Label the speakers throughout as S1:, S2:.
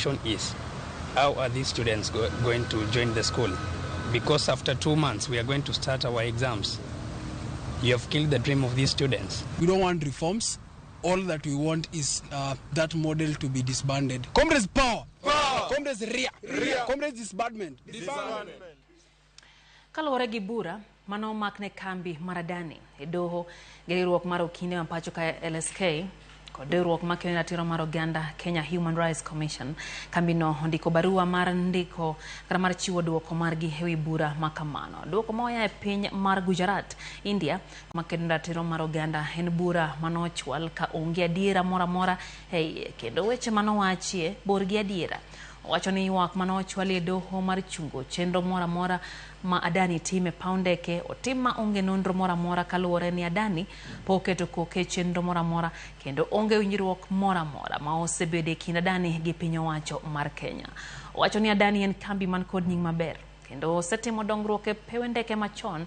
S1: question is, how are these students going to join the school? Because after 2 months, we are going to start our exams. You have killed the dream of these students.
S2: We don't want reforms. All that we want is that model to be disbanded. Comrades, power! Power! Comrades, ria! Ria! Comrades, disbandment! Disbandment!
S3: Kaluwore gi bura mane omak ne kambi mar Adani e doho gi riwruok mar okinde ma pacho ka LSK kod riwruok makedo ne ratiro mar oganda Kenya Human Rights Commission. Kambino ondiko barua mar ndiko kata mar chiwo duoko margi ewi bura ma kamano. Duoko moa e piny mar Gujarat, India, makedo ne ratiro mar oganda en bura manochwal ka onge adiera moro amora e iye kendo weche manowachie bor gi adiera. Owacho ni ywak manochwal e doho mar chungo chenro moro amora ma Adani timo e paw ndeke otim ma onge nonro moro amora kaluwore ni Adani pok oketo koke e chenro moro amora kendo onge winjruok moro amora ma osebedo e kind Adani gi piny owacho mar Kenya. Owacho ni Adani en kambi man kod nying maber kendo osetimo dongruok e pewe ndeke machon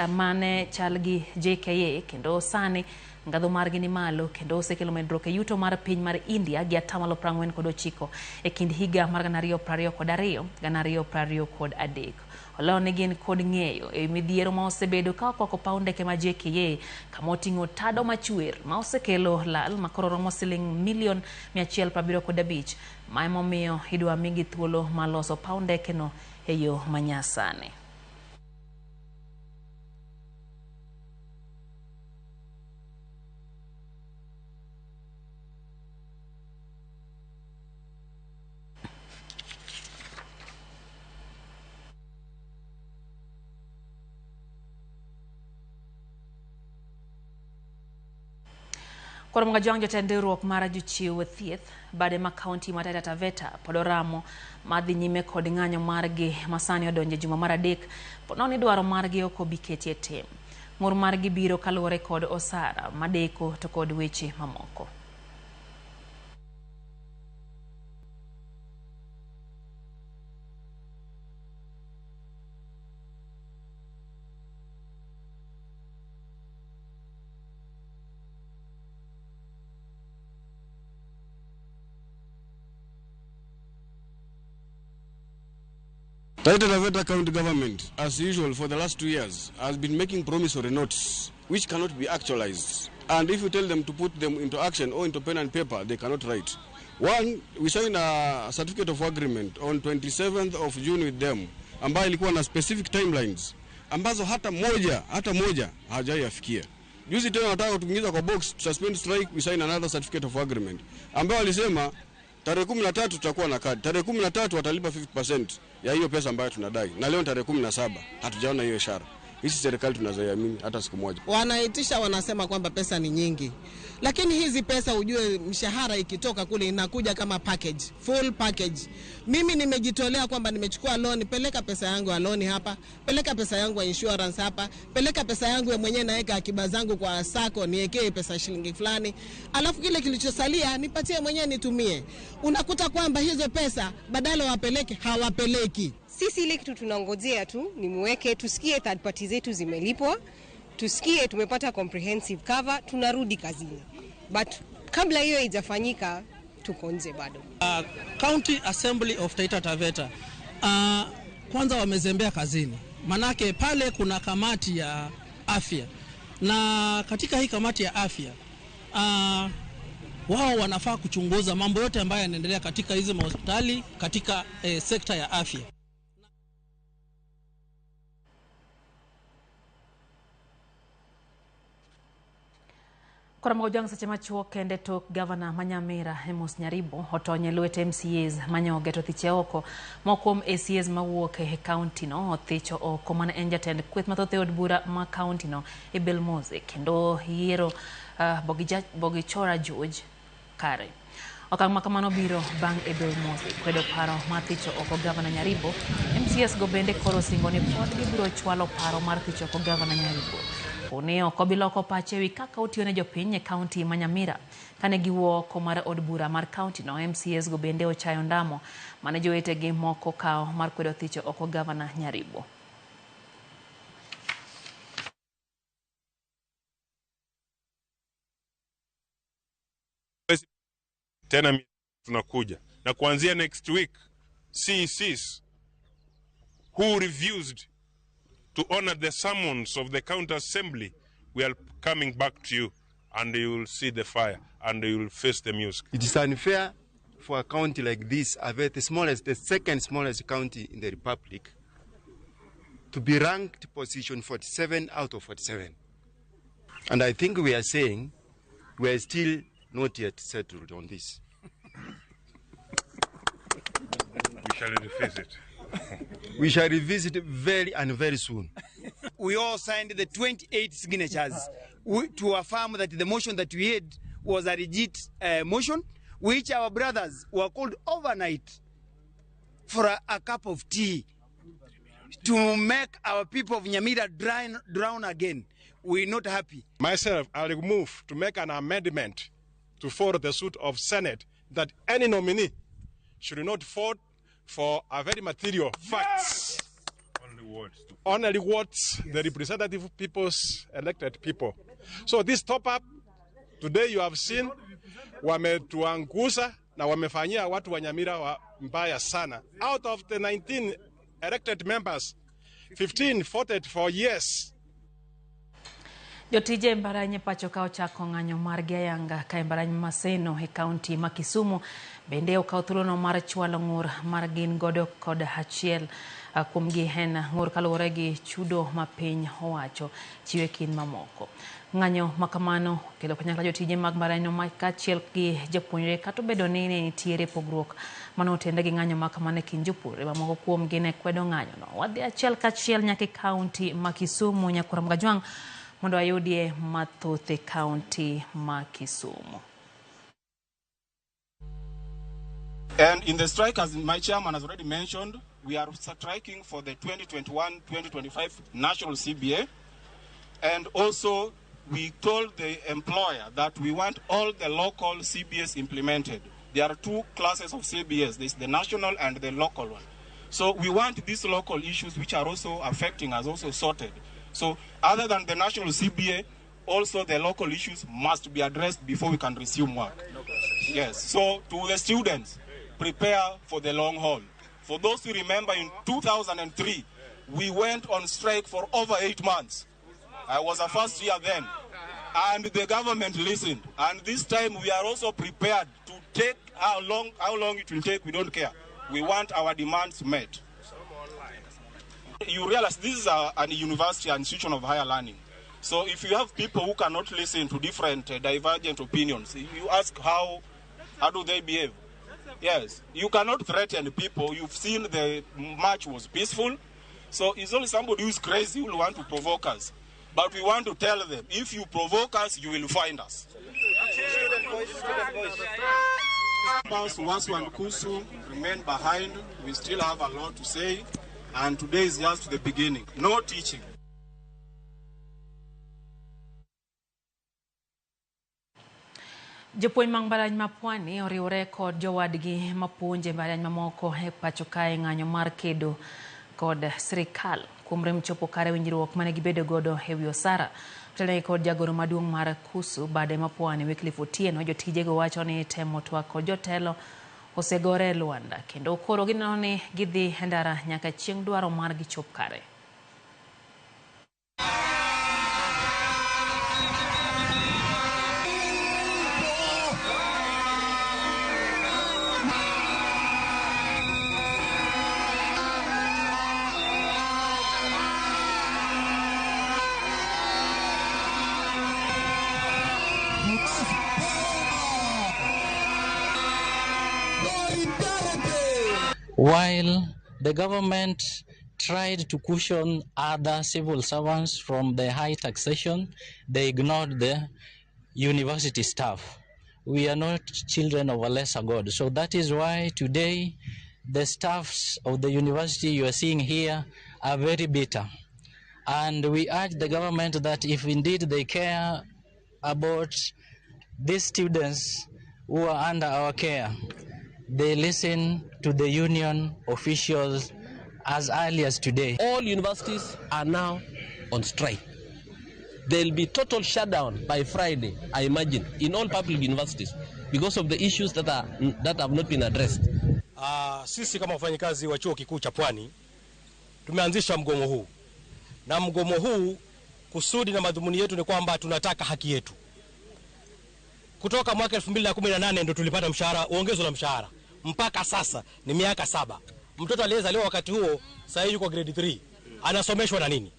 S3: mane chal gi JKIA kendo sani ngadho margi ni malo kendo osekelo medruok e yuto mar piny mar India gi atamalo 49 e kind higa mar 2022 2023. Olero ni gin kod ng'eyo e midhiero ma osebedo ka okwako paw ndeke ma JKIA kama oting'o tado machwer ma osekelo lal makoro romo siling milion 175 ma emomiyo idwa migi thuolo mar loso paw ndeke no e yo manyasani. Koro Mgajwang' jotend riwruok mar jochiw thieth bade ma kaunti ma Taita Taveta pod oramo mar dhi nyime kod ng'anyo margi masani odonjo e juma mar adek ponono ni dwaro margi ok obi keti e tim. Ng'ur margi biro kaluwore kod osara madeko to kod weche mamoko.
S4: Taita Taveta County Government, as usual for the last 2 years, has been making promissory notes which cannot be actualized. And if you tell them to put them into action or into pen and paper, they cannot write. One, we signed a certificate of agreement on 27th of June with them, ambayo ilikuwa na specific timelines ambazo hata moja hawajaiafikia. Juzi tena wanataka kutuingiza kwa box, suspend strike, we sign another certificate of agreement ambayo walisema tarehe 13 tutakuwa na kadi. Tarehe 13 watalipa 50% ya hiyo pesa ambayo tunadai, na leo tarehe 17 hatujaona hiyo ishara. Hisi serikali tunazoiamini hata siku moja.
S5: Wanaitisha, wanasema kwamba pesa ni nyingi, lakini hizi pesa ujue, mshahara ikitoka kule inakuja kama package, full package. Mimi nimejitolea kwamba nimechukua loan, peleka pesa yangu ya loan hapa, peleka pesa yangu ya insurance hapa, peleka pesa yangu ya mwenyewe, naweka akiba zangu kwa sacco, niekee pesa shilingi fulani, alafu kile kilichosalia nipatie mwenyewe nitumie. Unakuta kwamba hizo pesa badala wapeleke hawapeleki.
S6: Sisi ile kitu tunangojea tu ni muweke, tusikie third party zetu zimelipwa, tusikie tumepata comprehensive cover, tunarudi kazini. But kabla hiyo haijafanyika, tuko nje bado.
S7: County Assembly of Taita Taveta kwanza wamezembea kazini, manake pale kuna kamati ya afya, na katika hii kamati ya afya wao wanafaa kuchunguza mambo yote ambayo yanaendelea katika hizi mahospitali katika sekta ya afya.
S3: Koro Mgojwang' seche machuok kende tok gavana ma Nyamira Amos Nyaribo otony e lwet MCAs manyoge to thiche oko. Moko kuom ACAs mawuok e kaunti no othicho oko mane en jatend kweth mathoth e od bura ma kaunti no Abel Mose kendo yiero Bogichora George kare. Okang' ma kamano biro bang' Abel Mose kwedo paro mar thicho oko gavana Nyaribo. MCAs go bende koro osingo ni pod gibiro chwalo paro mar thicho oko gavana Nyaribo. Poni ok obi loko pache ewi kaka otiyo ne jopiny e kaunti ma Nyamira. Kane giwuok oko mar od bura mar kaunti no, MCAs go bende ochayo ndamo mane jowetegi moko kawo mar kwedo thicho oko gavana Nyaribo.
S8: Tena tunakuja Na kuanzia next week, CECs who refused to honor the summons of the county assembly, we are coming back to you, and you will see the fire and you will face the music.
S9: It is unfair for a county like this, the smallest, the second smallest county in the republic, to be ranked position 47 out of 47. And I think we are saying we are still not yet settled on this.
S8: We shall revisit.
S9: We shall revisit very and very soon.
S10: We all signed the 28 signatures to affirm that the motion that we had was a legit motion, which our brothers were called overnight for a cup of tea to make our people of Nyamira drown again. We're not happy.
S11: Myself, I will move to make an amendment to follow the suit of Senate that any nominee should not vote for a very material facts.
S8: Yes. Only words.
S11: Only words, yes. The representative people's elected people. So this top up, today you have seen, wametuangusa na wamefanyia watu wa Nyamira wa mbaya sana. Out of the 19 elected members, 15 voted for yes.
S3: Jotije mbalariany pacho ka ochako ng'anyo margi ayanga ka e mbalariany Maseno e kaunti ma Kisumu bende okawo thuolono mar chwalo ng'ur mar gin godo kod achiel kuomgi en ng'ur kaluwore gi chudo ma piny owacho chiwo e kind mamoko. Ng'anyo makamano okelo kanyakla jotije mag mbalariany no kaachiel gi jopuonjre kata obedo ni ne nitiere pogruok manotende gi ng'anyo makamano e kind jopuonjre mamoko kuomgi ne kwedo ng'anyono. Wadhi achiel kachiel nyaka e kaunti ma Kisumu Nyakwar Mgajwang' mondo ayudie mathoth e kaunti ma Kisumu.
S12: And in the strike, as my chairman has already mentioned, we are striking for the 2021-2025 national CBA. And also, we told the employer that we want all the local CBAs implemented. There are two classes of CBAs. There's the national and the local one. So we want these local issues, which are also affecting us, also sorted. So other than the national CBA, also the local issues must be addressed before we can resume work. Yes, so to the students, prepare for the long haul. For those who remember, in 2003, we went on strike for over 8 months. I was a first year then. And the government listened. And this time we are also prepared to take how long it will take, we don't care. We want our demands met. You realize this is a university, an institution of higher learning. So if you have people who cannot listen to different divergent opinions, you ask how do they behave? Yes, you cannot threaten people. You've seen the march was peaceful. So it's only somebody who's crazy who will want to provoke us. But we want to tell them, if you provoke us, you will find us. Wasu and Kusu remain behind. We still have a lot to say. And today is just the beginning. No teaching.
S3: Jopuonj mag mbalariany ma Pwani oriwore kod jowadgi mapuonje mbalariany mamoko e pacho kae ng'anyo mar kedo kod sirikal kuom rem chopo kare winjruok mane gibedo godo e wi osara. Otelnegi kod jagoro maduong' mar KUSU bade ma Pwani Wycliffe Otieno, jotijego wacho ni temo twak kod jotelo osegore e lwanda kendo koro gineno ni gidhi e ndara nyaka chieng' dwaro margi chop kare.
S13: While the government tried to cushion other civil servants from the high taxation, they ignored the university staff. We are not children of a lesser God. So that is why today the staffs of the university you are seeing here are very bitter. And we urge the government that if indeed they care about these students who are under our care, they listen to the union officials as early as today.
S14: All universities are now on strike. There will be total shutdown by Friday, I imagine, in all public universities because of the issues that have not been addressed.
S15: Sisi kama wafanyikazi wa Chuo Kikuu cha Pwani tumeanzisha mgomo huu, na mgomo huu kusudi na madhumuni yetu ni kwamba tunataka haki yetu. Kutoka mwaka 2018 ndio tulipata mshahara, uongezo la mshahara, mpaka sasa ni miaka 7. Mtoto aliyezaliwa wakati huo sasa hivi yuko grade 3, anasomeshwa na nini?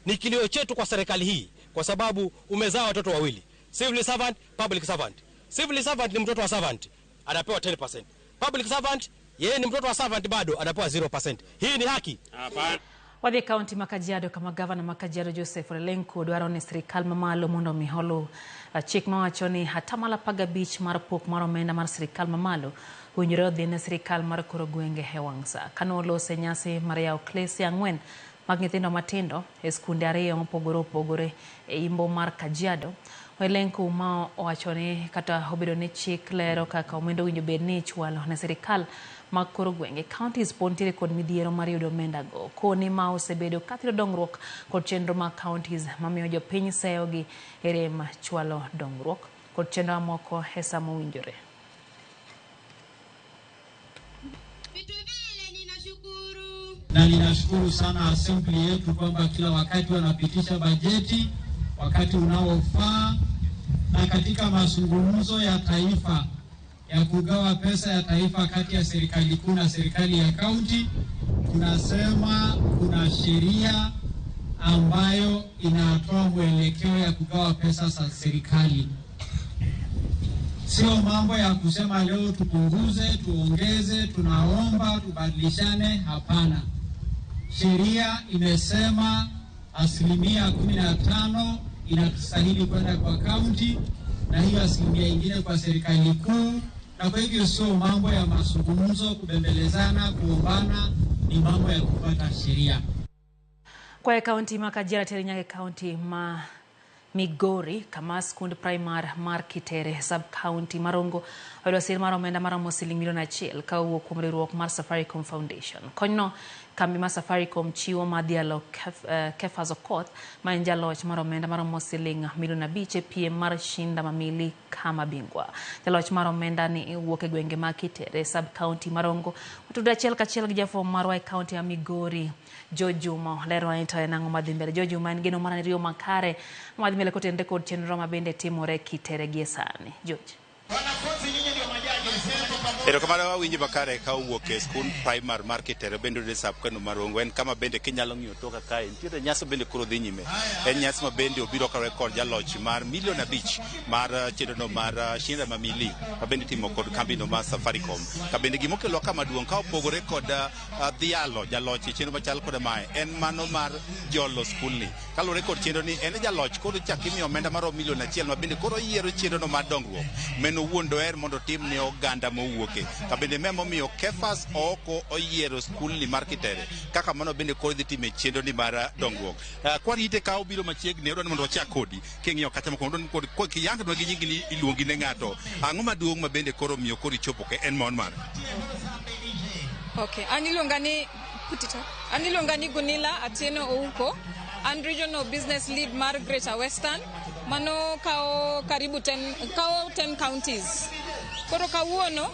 S15: Ni kilio chetu kwa serikali hii, kwa sababu umezaa watoto wawili, civil servant, public servant. Civil servant ni mtoto wa servant, anapewa 10%. Public servant, yeye ni mtoto wa servant bado anapewa 0%. Hii ni haki?
S8: Hapana.
S3: Wadhi kaunti ma Kajiado kama gavana ma Kajiado Joseph Ole Lenku dwaro ni sirikal mamalo mondo mi holo chik mawacho ni atamalo 15 mar pok mar omenda mar sirikal mamalo owinjore odhi ne sirikal mar koro gwenge e wang' sa. Kane olose nyasi mar yawo klese 4 mag nyithindo matindo e skunde 2 mopogore opogore e imbo mar Kajiado, Ole Lenku ma owacho ni kata obedo ni chik lero kaka omenda owinjo bed ni ichwalo ne sirikal mag koro gwenge, counties pod nitiere kod midhiero mar yudo omenda go. Koni ma osebedo kathiro dongruok kod chenro mag counties mamiyo jopiny seyogi e rem chwalo dongruok kod chenro mamoko e sa mowinjore.
S16: Na ninashukuru sana assembly yetu kwamba kila wakati wanapitisha bajeti wakati unaofaa, na katika mazungumzo ya taifa ya kugawa pesa ya taifa kati ya serikali kuu na serikali ya kaunti, tunasema kuna sheria ambayo inatoa mwelekeo ya kugawa pesa za serikali. Sio mambo ya kusema leo tupunguze, tuongeze, tunaomba tubadilishane. Hapana. Sheria imesema 15% inastahili kwenda kwa kaunti na hiyo asilimia ingine kwa serikali kuu, na kwa hivyo sio mambo ya mazungumzo, kubembelezana, kuombana, ni mambo ya kufuata sheria.
S3: Kwa kaunti ma Kajiado tere nyaka kaunti ma Migori kama skund primar mar Kitere sub county Marongo oyudo sir mar omenda maromo siling milion 1 ka owuok kuom riwruok mar Safaricom Foundation. Konyno kambi mar Safaricom chiwo madhialo Kefas Okoth ma en jaloch mar omenda maromo siling milion 5 e piem mar Shinda Mamili kama bingwa. Jaloch mar omenda ni wuok e gwenge mag Kitere sub county Marongo. Otudo achiel kachiel gi jafwambo marwa e kaunti ya Migori Joe Juma lero ni to en ang'o madhi mbele. Joe Juma en geno mar riwo makare madhi mbele kotenore kod chenro ma bende timore Kitere gie sani. George.
S17: Erokamano wawinjo makare ka owuok e skund primar mar Kitere bende yude sub kendo Marongo en kama bende kinyalo ng'iyo toka kae nitiere nyasi bende koro dhi nyime. En nyasi ma bende obiro kawe kod jaloch mar milion 5 mar chenrono mar Shinda Mamili ma bende itimo kod kambino mar Safaricom. Ka bende gimokelo ka maduong' ka opogore kod dhialo jaloch e chenro machal koda mae en mano mar jolo skulni. Kaluwore kod chenro ni en jaloch koro chak imiyo omenda maromo milion 1 ma bende koro yiero chenrono mar dongruok meno wuon doher mondo otim ne oganda mowuoke. Ka bende me momiyo Kefas oko oyiero skulni mar Kitere kaka mano bende koro dhi time chenro ni mar dongruok. Kwarite ka obiro machiegni odwaro ni mondo wachak kodi king'iyo kata moko mondo kod kiyangnwa gi nyingi ni iluongi ne ng'ato. Ang'o maduong' ma bende koro miyo koro ichopo ke en mon mar?
S18: Okay, an iluonga ni Putita. An iluonga ni Gunila Atieno Ouko. An regional business lead mar Greater Western. Mano kawo karibu 10 counties. Koro kawuono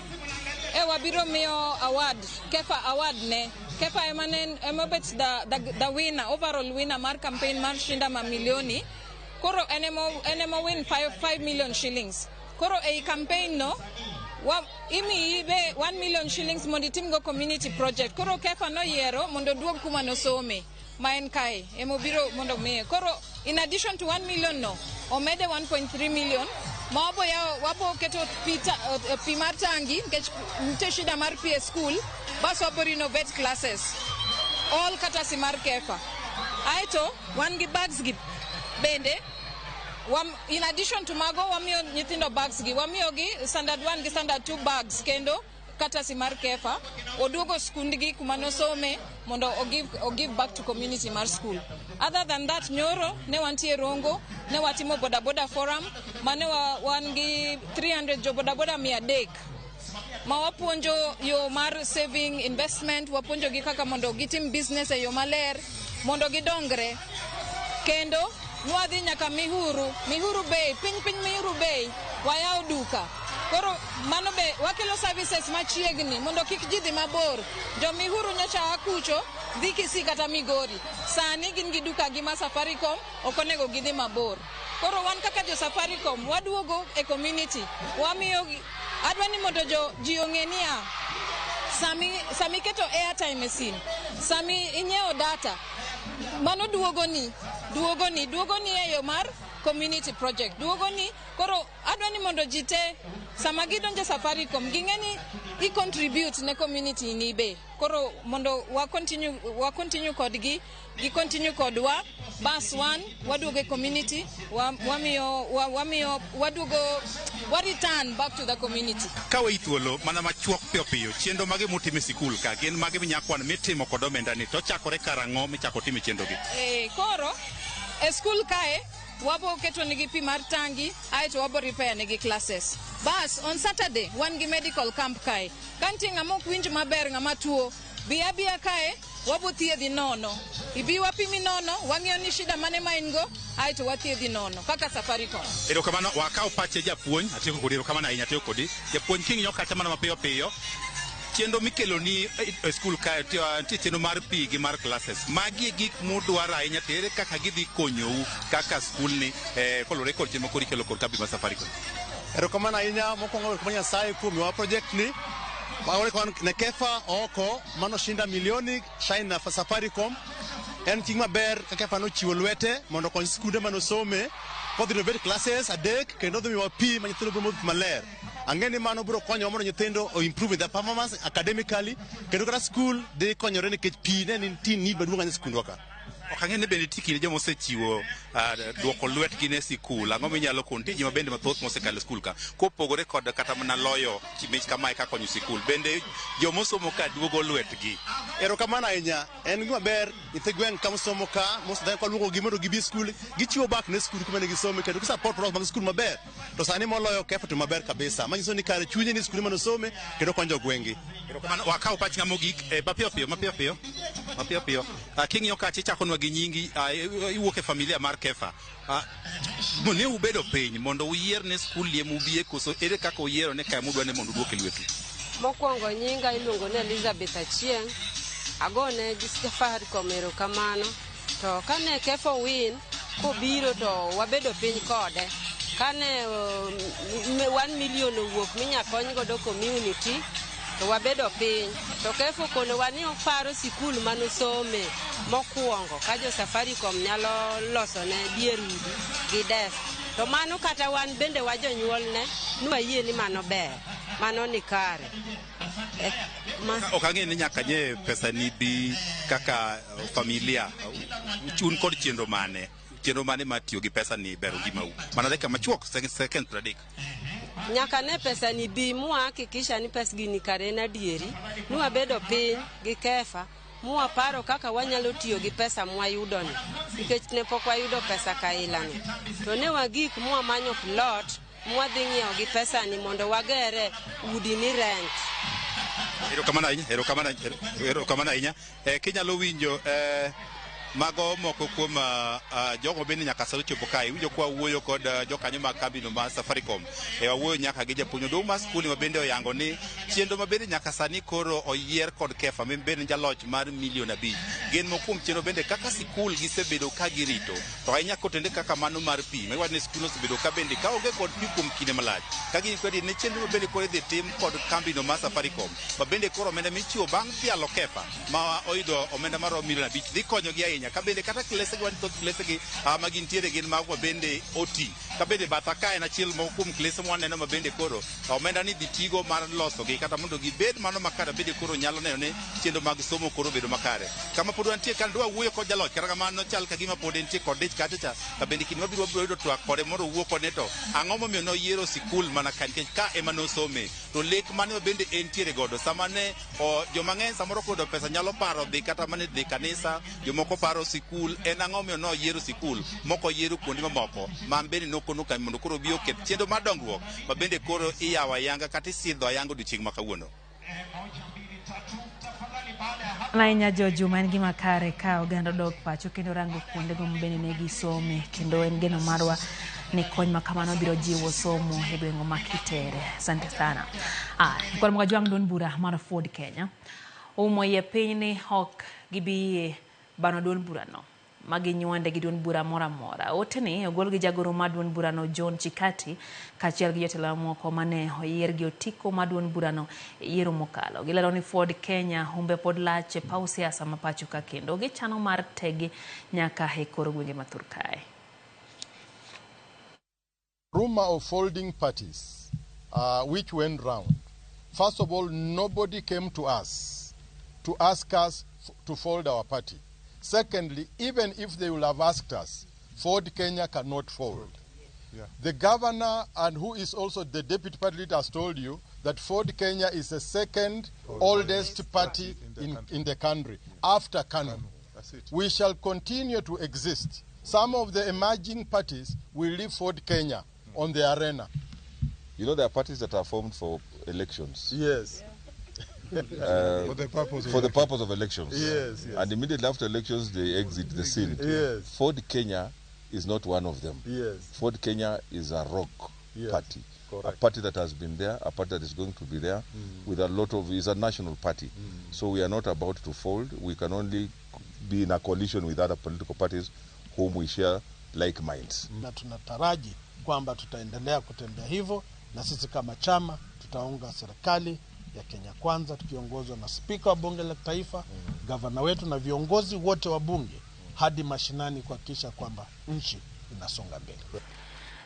S18: e wabiro miyo award, Kefa award ne. Kefa ema bet the winner, overall winner mar campaign mar Shinda Mamilioni. Koro enemo win 5 million shillings. Koro ei campaign no imi ibe 1 million shillings mondo itimgo community project. Koro Kefa noyiero mondo oduog kuma nosome ma en kae emobiro mondo miye. Koro in addition to 1 million no omede 1.3 million ma wabo yawo wabo keto pi mar tangi nikech nitie shida mar pi e school, bas wabo renovate classes all courtesy mar Kefa. Aeto wan gi bags gi bende. In addition to mago wamiyo nyithindo bags gi, wamiyo gi standard 1 gi standard 2 bags kendo courtesy mar Kefa. Oduogo skundgi kuma nosome mondo ogive back to community mar school. Other than that, nyoro ne wantie Rongo, ne watimo bodaboda forum mane wan gi 300 jo bodaboda 300 ma wapuonjo yo mar saving investment, wapuonjo gi kaka mondo gitim business e yo maler mondo gidongre. Kendo nwadhi nyaka Mihuru, Mihuru Bay, piny Mihuru Bay, wayawo duka. Koro mano be wakelo services machiegni mondo kik ji dhi mabor. Jo Mihuru nyocha a kucho dhi Kisii kata Migori. Sani gin gi duka gi ma Safaricom ok onego gidhi mabor. Koro wan kaka jo Safaricom waduogo e community wamiyo adwa ni mondo jo ji ong'e niya sami sami keto airtime e sim sami inyiewo data mano duogoni duogoni duogoni e yo mar community project duogoni. Koro adwa ni mondo ji te sama gidonjo Safaricom ging'e ni i contribute ne community ni be. Koro mondo wa continue, wa continue kodgi gi continue kodwa bas wan waduogo e community wamiyo wa, wamiyo waduogo wa return back to the community.
S17: Ka weyi thuolo mana machuok piyo piyo, chenro mage mutimo e sikul ka gin mage minya kwano mitimo kod omenda ni to chakore karang'o michako time chenro gi?
S18: Koro e skul kae wabo keto nigi pi mar tangi aeto wabo repair nigi classes. Bas on Saturday wan gi medical camp kae. Ka nitie ng'ama ok winj maber, ng'ama tuo, bi abiya kae wabo thiedhi nono. Ibi wapimi nono, wang'iyo ni shida mane ma in go, aeto wathiedhi nono kaka Safaricom.
S17: Erokamano, wakaw pache japuonj, atieko kodi, erokamano ahinya, atieko kodi. Japuonj king'iyo kacha mana mapiyo piyo, chenro mikelo ni e skul kae nitie chenro mar pi gi mar classes. Magi e gik mudwaro ahinya, to ere kaka gidhi konyou kaka skul ni koluwore kod chenro makoro ikelo kod kambi mar Safaricom?
S19: Erokamano ahinya, mokwongo erokamano Nyasaye kuom miyowa project ni. Ne Kefa oko manoshinda milioni shine na Safaricom. En ting' maber ka Kefa nochiwo lwete mondo okony skunde manosome kodhi renovate classes 3 kendo odhi miyowa pi ma nyithindo biro modho pi maler. Ang'e ni mano biro konyowa mondo nyithindo o improve their performance academically kendo kata skul dhi konyore nikech pi ne nitie need maduong' ahinya e skundwa ka.
S17: Ok ang'e ni bende nitie kinde joma osechiwo duoko lwetgi ne sikul. Ang'o minyalo kono? Nitie ji mabende mathoth mosekalo e skul ka kopogore kod kata mana loyo mich kamae ka konyo sikul. Bende joma osomo ka duogo lwetgi.
S19: Erokamano ahinya. En gima ber nyithi gweng' ka mosomo ka most kwaluongogi mondo gibi skul gichiwo back ne skul kuma ne gisome kendo gi support programs mag skul maber. To sani moloyo Kefa to maber kabisa. Manyiso ni kare chunye ni skul manosome kendo konyo gweng'gi.
S17: Erokamano. Wakaw pach ng'ama mogik mapiyo piyo mapiyo piyo mapiyo piyo. King'iyo kacha ichakonwa gi nyingi, iwuok e familia mar Kefa. Ne ubedo piny mondo uyier ne skul lie mubie koso ere kaka uyiero ne kae mudwa ne mondo uduok e lwetu?
S20: Mokwongo nyinga iluongo ni Elizabeth Achieng'. Agone Safaricom erokamano. To kane Kefa win kobiro to wabedo piny kode. Kane 1 million owuok minya kony godo community to wabedo piny. To Kefa okonowa ni oparo sikul manosome mokwongo ka jo Safaricom nyalo losone dier udi gi desk. To mano kata wan bende wa jonyuolne nwayie ni mano ber, mano ni kare.
S17: Ok ang'e ni nyaka nye pesa ni bi kaka familia un kod chenro mane? Chenro mane mar tiyo gi pesa ni bero ngimau? Mana dakika machuok, second 30.
S20: Nyaka ne pesa ni bi mwahakikisha ni pes gini kare en adieri. Nwabedo piny gi Kefa mwaparo kaka wanyalo tiyo gi pesa mwayudoni nikech ne pok wayudo pesa kailani. To ne wagik mwamanyo plot mwadhi ng'iewo gi pesa ni mondo wagere udi mi rent.
S17: Erokamano ahinya, erokamano, erokamano ahinya. Kinyalo winjo mago moko kuom jogo bende nyaka sani ochopo kae. Iwinjo kwa wuoyo kod jokanyo mag kambino mar Safaricom. Wawuoyo nyaka gi japuonj maduong' mar skul ma bende oyango ni chenro ma bende nyaka sani koro oyier kod Kefa ma bende jaloch mar milion 5. Gin moko kuom chenro bende kaka sikul gisebedo ka girito. To ahinya kotende kaka mano mar pi. Miwacho ni sikul osebedo ka bende kaonge kod pi kuom kinde malach. Ka gin kod ne chenro ma bende koro idhi tim kod kambino mar Safaricom. Ma bende koro omenda michiwo bang' dhialo Kefa ma oyudo omenda maromo milion 5 dhi konyogi ahinya. Ka bende kata klese gi wan thoth klese gi ma gintiere gin mago ma bende oti. Ka bende batha ka en achiel moko kuom klese mwaneno ma bende koro omenda ni dhi tigo mar losogi kata mondo gibed mano makare bende koro nyalo neno ni chenro mag somo koro bedo makare. Kama pod wantie kan dwa wuoyo kod jaloch kata kamano chal ka gima pod entie kod dich kacha cha ka bende kinde mabiro wabiro yudo twak kode mondo owuo kode to ang'o momiyo noyiero sikul mana ka nikech ka ema nosome to lek mane ma bende entiere godo sama ne joma ng'eny samoro koyudo pesa nyalo paro dhi kata mana dhi kanisa, jomoko paro sikul. En ang'o momiyo noyiero sikul moko oyiero kuonde mamoko ma bende nokono kambi mondo koro obi oket chenro mar dongruok ma bende koro iyawo ayanga kata isidho ayanga odiochieng' ma kawuono.
S3: Ahinya Jojuma, en gima kare ka oganda odok pacho kendo rango kuondego ma bende ne gisome, kendo en geno marwa ni kony ma kamano biro jiwo somo e gwenge ma Kitere. Asante sana. Kwan Mogajwang' duond bura mar Ford Kenya oumo iye piny ni ok gibi yie bano duond burano maginywande gi duond bura moro amora. Ote ni ogol gi jagoro mar duond burano John Chikati kaachiel gi jotelo mamoko mane oyier gi otiko mar duond burano e yiero mokalo. Gilero ni Ford Kenya humbe pod lach e paw siasa ma pacho ka kendo gichano mar tegi nyaka e kor gwenge ma thur kae.
S21: Rumor of folding parties, which went round. First of all, nobody came to us to ask us to fold our party. Secondly, even if they will have asked us, Ford Kenya cannot fold. The governor, and who is also the deputy party leader, has told you that Ford Kenya is the second oldest party in the country, after KANU. We shall continue to exist. Some of the emerging parties will leave Ford Kenya on the arena.
S22: You know, there are parties that are formed for elections.
S21: Yes.
S22: For the purpose of for the purpose of elections.
S21: Yes.
S22: And immediately after elections, they exit the scene. Ford Kenya is not one of them. Ford Kenya is a rock party. A party that has been there, a party that is going to be there, with a lot of, is a national party. So we are not about to fold. We can only be in a coalition with other political parties whom we share like minds.
S23: Na tunataraji kwamba tutaendelea kutembea hivyo, na sisi kama chama tutaunga serikali ya Kenya Kwanza tukiongozwa na spika wa bunge la taifa, gavana wetu na viongozi wote wa bunge hadi mashinani kuhakikisha kwamba nchi inasonga mbele.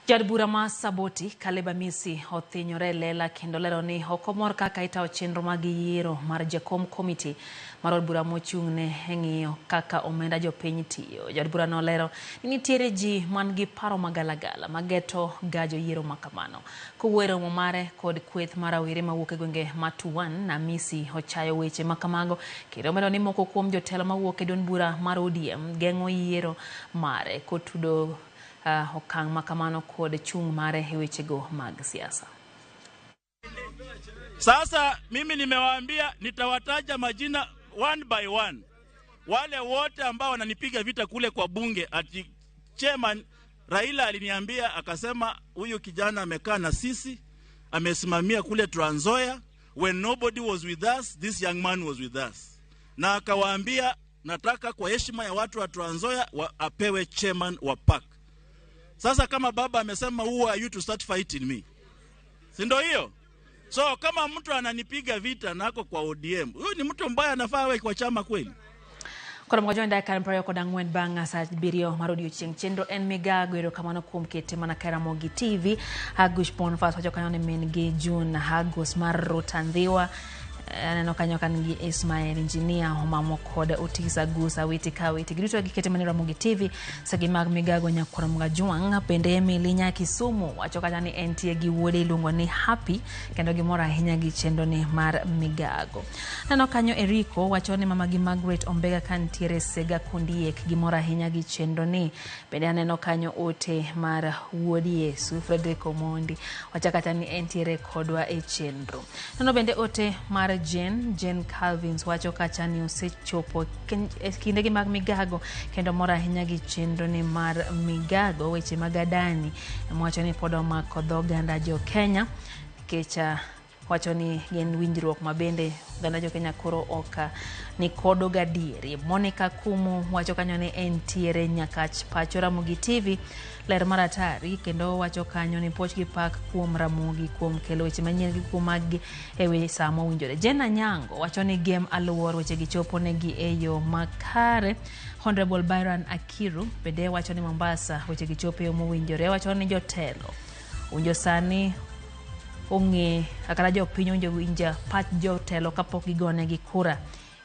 S3: Jaod bura ma Saboti Caleb Amisi othinyore e lela kendo lero ni ok omor kaka itayo chenro mag yiero mar Jakom Committee mar od bura mochung'ne e ng'iyo kaka omenda jopiny tiyo. Jaod bura nolero ni nitiere ji man gi paro magalagala mageto gajo yiero makamano. Kowuoyo e romo mare kod kweth mar rawere mawuok e gwenge ma Tuan, Amisi ochayo weche makamago kendo omedo ni moko kuom jotelo mawuok e duond bura mar ODM geng'o yiero mare kotudo okang' makamano kod chung' mare e wechego mag siasa.
S24: Sasa mimi nimewaambia nitawataja majina one by one, wale wote ambao wananipiga vita kule kwa bunge, ati chairman Raila aliniambia akasema, huyu kijana amekaa na sisi, amesimamia kule Trans Nzoia, when nobody was with us, this young man was with us, na akawaambia nataka kwa heshima ya watu wa Trans Nzoia apewe chairman wa PAC. Sasa kama baba amesema, who are you to start fighting me? Si ndio hiyo? So kama mtu ananipiga vita nako kwa ODM, huyu ni mtu mbaya, anafaa awe kwa chama kweli?
S3: Koro mogo join dakika 24 bang' sa 7 mar odiochieng'. Chenro en migago. Erokamano kuom kete mana ka Ramogi TV. Agus Bonfas wacho kanyo ni min gi June Agus mar Rotandhiwa. Aneno kanyo kan gi Ismail Engineer omamo kod Otis Agus Awiti ka Awiti. Giduto gikete mana Ramogi TV sagi mag migago nyakwar Mgajwang'. Bende Emily nya Kisumu wacho kacha ni entie gi wuode iluongo ni Happy kendo gimor ahinya gi chenro ni mar migago. Aneno kanyo Eriko wacho ni mama gi Margaret Ombega kantiere Sega Kondiek gimor ahinya gi chenro ni. Bende aneno kanyo ote mar wuod Yesu Frederick Omondi wacho kata ni entiere kodwa e chenro. Aneno bende ote mar Jane Calvins wacho kacha ni osechopo e kindegi mag migago kendo mor ahinya gi chenro ni mar migago. Weche mag Adani wacho ni pod omako dho oganda jo Kenya nikech wacho ni gin winjruok ma bende oganda jo Kenya koro ok ni kodo gadieri. Monica Kumu wacho kanyo ni entiere Nyakach pacho Ramogi TV ler mar atari kendo wacho kanyo ni puoch gi pak kuom Ramogi kuom kelo weche manyien gi kuom mag e we sa mowinjore. Jena Nyango wacho ni gem aluor weche gi chopo negi e yo makare. Honorable Byron Akiru bende wacho ni Mombasa weche gi chopo e yo mowinjore. Wacho ni jotelo owinjo sani ong'e kata jopiny owinjo winja pach jotelo kapok gigonegi kura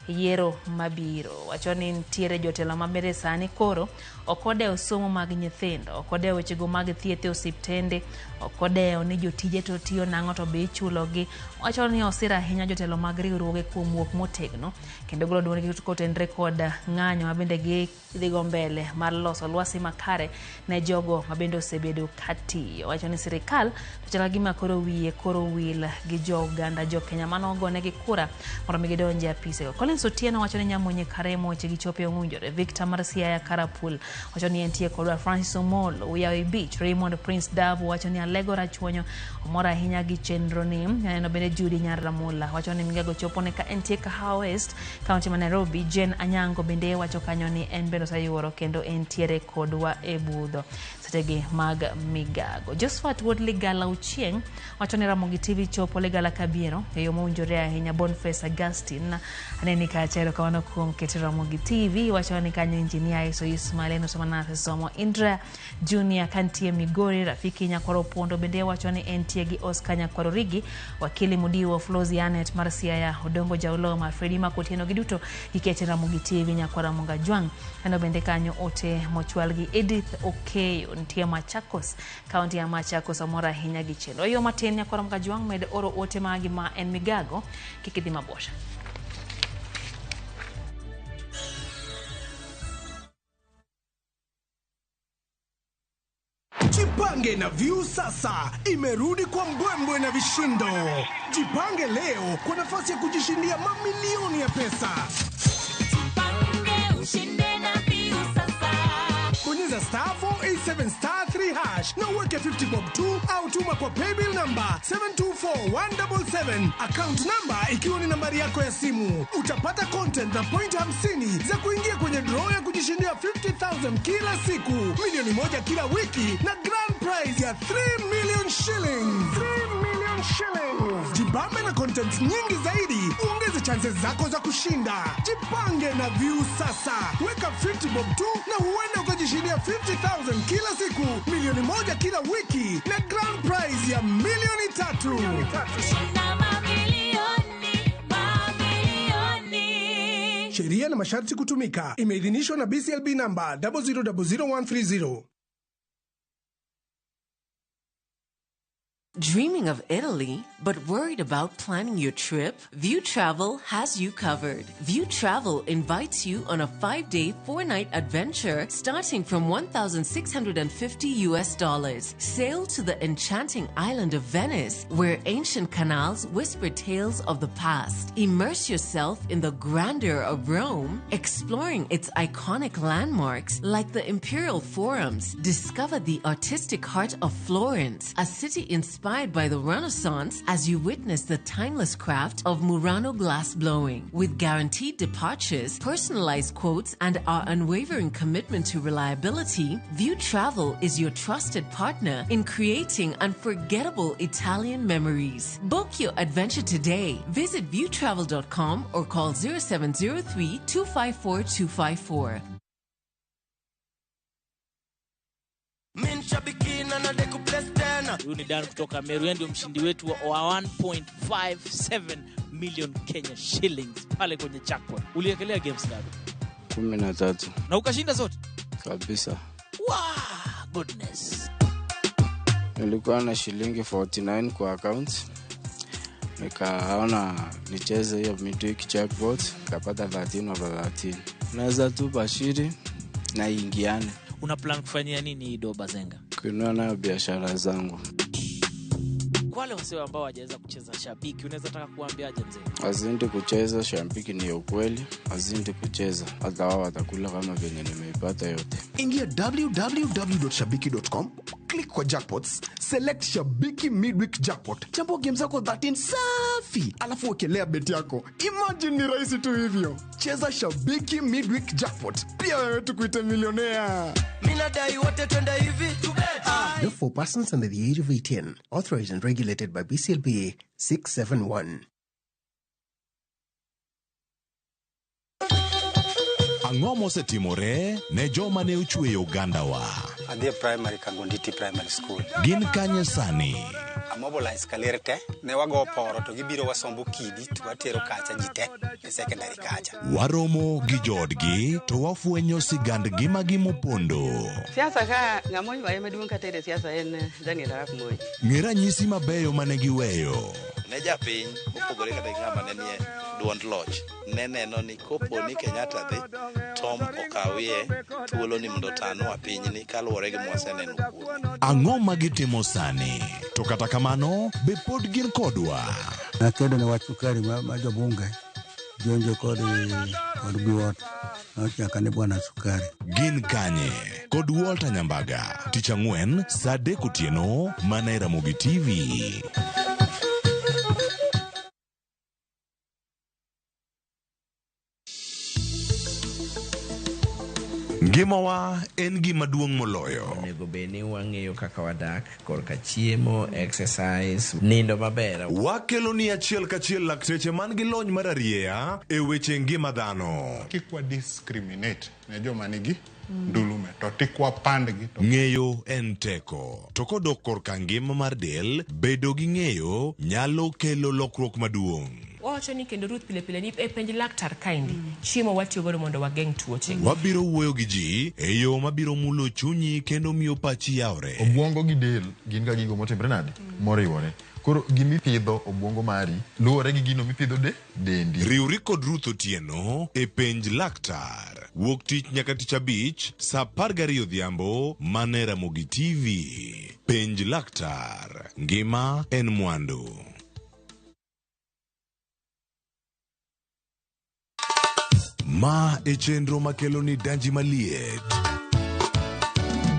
S3: yiero mabiro. Wacho ni nitiere jotelo mabende sani koro ok odewo somo mag nyithindo, ok odewo wechego mag thieth e osiptende, ok odewo ni jotije to tiyo nang'o to be ichulogi. Wacho ni osir ahinya jotelo mag riwruoge kuom wuok motegno kendo golo duondgi kotenre kod ng'anyo mabende gidhigo mbele mar loso lwasi makare ne jogo mabende osebedo katiyo. Wacho ni sirikal to chal gima koro wiye koro wil gi jo oganda jo Kenya mano ogonegi kura mondo mi gidonje e apisego. Collins Collins Otieno wacho ni Nyamunye Karemo weche gi chope owinjore. Victor mar Siaya Karapul wacho ni entie kodwa. Francis Omolo Uyawi Beach. Raymond Prince Davu wacho ni Alego Rachuonyo omor ahinya gi chenro ni. Aneno bende Judy Nyar Ramula wacho ni migago chopo ne ka entie Kahawa West, kaunti ma Nairobi. Jane Anyango bende wacho kanyo ni en bende oseyuoro kendo entiere kodwa e budho sechegi mag migago. Josephat Wuod Ligala Ochieng wacho ni Ramogi TV chopo Ligala Kabiero e yo mowinjore ahinya. Boniface Augustine aneni kacha, erokamano kuom keto Ramogi TV. Wacho ni kanyo Engineer Iso Ismail en Otomanase somo. Indra Junior kantie Migori. Rafiki Nyakwaro Pondo bende wacho ni entie gi Oscar Nyakwaro Rigi, Wakili Mudiwo, Flozi Anet mar Siaya, Odongo Jauloma, Fredi Makotieno, giduto gikete Ramogi TV. Nyakwara Munga Jwang aneno bende kanyo ote mochwal gi Edith Okeyo nitie Machakos, kaunti ya Machakos, omor ahinya gi chenro. Yo matin Nyakwara Munga Jwang med oro ote magi ma en migago kik idhi mabor.
S1: Jipange na View sasa imerudi kwa mbwembwe na vishindo. Jipange leo kwa nafasi ya kujishindia mamilioni ya pesa.
S2: Ushinde na View sasa.
S1: Bonyeza star 487 star 3 hash na uweke 50 bob 2 au tuma kwa paybill number 724177, account number ikiwa ni nambari yako ya simu. Utapata content na point 50 za kuingia kwenye draw ya kujishindia 50,000 kila siku, milioni 1 kila wiki na grand prize ya 3 million shillings. 3 million shillings. Jibambe na content nyingi zaidi, uongeze chances zako za kushinda. Jipange na View sasa. Weka 50 bob 2 na huenda ukajishindia 50,000 kila siku, milioni 1 kila wiki na grand prize ya milioni 3.
S2: Shinda mamilioni, mamilioni.
S1: Sheria na masharti kutumika. Imeidhinishwa na BCLB namba 0000130.
S4: Dreaming of Italy, but worried about planning your trip? View Travel has you covered. View Travel invites you on a 5-day, 4-night adventure starting from $1,650 US dollars. Sail to the enchanting island of Venice, where ancient canals whisper tales of the past. Immerse yourself in the grandeur of Rome, exploring its iconic landmarks like the Imperial Forums. Discover the artistic heart of Florence, a city inspired by the Renaissance, as you witness the timeless craft of Murano glass blowing. With guaranteed departures, personalized quotes, and our unwavering commitment to reliability, View Travel is your trusted partner in creating unforgettable Italian memories. Book your adventure today. Visit viewtravel.com or call 0703 254 254.
S5: Huyu ni Dan kutoka Meru, yeye ndio mshindi wetu wa 1.57 million Kenya shillings pale kwenye jackpot. Uliekelea games ngapi?
S25: 13.
S5: Na ukashinda zote?
S25: Kabisa.
S5: Wow, goodness.
S25: Nilikuwa na shilingi 49 kwa account. Nikaona nicheze hiyo midweek jackpot, nikapata 13 over 13. Naweza tu bashiri na ingiane.
S5: Una plan kufanyia nini hii doba Zenga?
S25: Kununua nayo biashara zangu.
S5: Kwa wale wasee ambao hawajaweza kucheza Shabiki, unaweza taka kuambiaje mzee?
S25: Wazidi kucheza Shabiki, ni ukweli, wazidi kucheza, hata wao watakula kama venye nimeipata yote.
S1: Ingia www.shabiki.com, click kwa jackpots, select Shabiki Midweek Jackpot. Chambua game zako 13 safi, alafu wekelea bet yako. Imagine ni rahisi tu hivyo. Cheza Shabiki Midweek Jackpot. Pia wewe tukuite milionea.
S26: Mimi nadai wote twende hivi.
S27: Not for persons under the age of 18. Authorized and regulated by BCLBA 671.
S28: Ang'o mosetimore ne joma ne ochweyo ogandawa?
S17: Adhi e primary Kagonditi Primary School.
S28: Gin kanye sani?
S17: Amobilize kaler te, ne wago poro to gibiro wasombo kidi to watero kacha ji te e secondary kacha.
S28: Waromo gi joodgi to wafwenyo sigand ngimagi mopondo.
S29: Siasa ka ng'ama oywaye maduong' katere siasa en Daniel Arap Moi.
S28: Ng'e ranyisi mabeyo mane giweyo.
S30: Ne japiny mopogore kata gi ng'ama ne nie duond loch ne neno ni kopo ni Kenyatta dhi Tom okawie thuolo ni mondo otanwa pinyni kaluwore gi mwaseneno kuome.
S28: Ang'o ma gitimo sani? To kata kamano, be pod gin kodwa?
S31: Nakedo ne wach sukari ma jobunge
S6: Jonjo kod kod Biwott nochaka ni Bwana Sukari.
S28: Gin Kanye kod Walter Nyambaga tich ang'wen saa 3 otieno mana e Ramogi TV. Ngimawa en gima duong' moloyo.
S7: Onego bed ni wang'eyo kaka wadak korka chiemo, exercise, nindo maber.
S28: Wakelo ni achiel kachiel lakteche man gi lony mar arieya e weche ngima dhano.
S8: Kik wa discriminate ne joma nigi ndulume to tik wapandgi to
S28: Ng'eyo en teko. To kodok korka ngima mar del, bedo gi ng'eyo nyalo kelo lokruok maduong'.
S9: Wawacho ni kendo Ruth pile pile ni e penj laktar kaendi chiemo watiyo godo mondo wageng' tuoche.
S28: Wabiro wuoyo gi ji e yo mabiro mulo chunyi kendo miyo pachi yawre.
S10: Obwongo gi del gin ga gigo motimre nade? Moriwore. Koro gimipidho obwongo mari luwore gi gino mipidho de dendi.
S28: Riwri kod Ruth Otieno e penj laktar. Wuok tich nyaka tich abich saa 12 odhiambo mana e Ramogi TV. Penj laktar. Ngima en mwandu. Ma e chenro makelo ni danji maliet.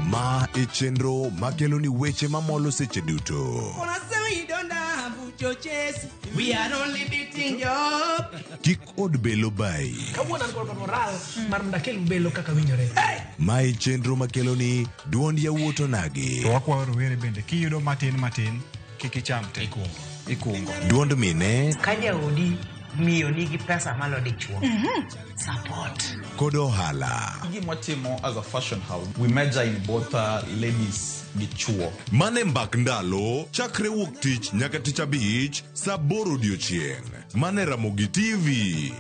S28: Ma e chenro makelo ni weche mamolo seche duto.
S11: Wanasema you don't have chochesi. We are only beating job.
S28: Kik od belo bayi.
S1: Kawuono an kod moral mar mondo akel belo kaka winjore.
S28: Ma e chenro makelo ni duond yawuot onagi.
S12: To wakwayo rowere bende kiyudo matin matin kik icham te. Ikungo.
S28: Duond mine
S13: Ka jaodi miyo nigi pesa malo dichuo. Support.
S28: Kod ohala.
S14: Gima watimo as a fashion house, we major in both ladies gi chuo.
S28: Mane mbak ndalo chakre wuok tich nyaka tich abich saa 8 odiochieng'. Mane Ramogi TV.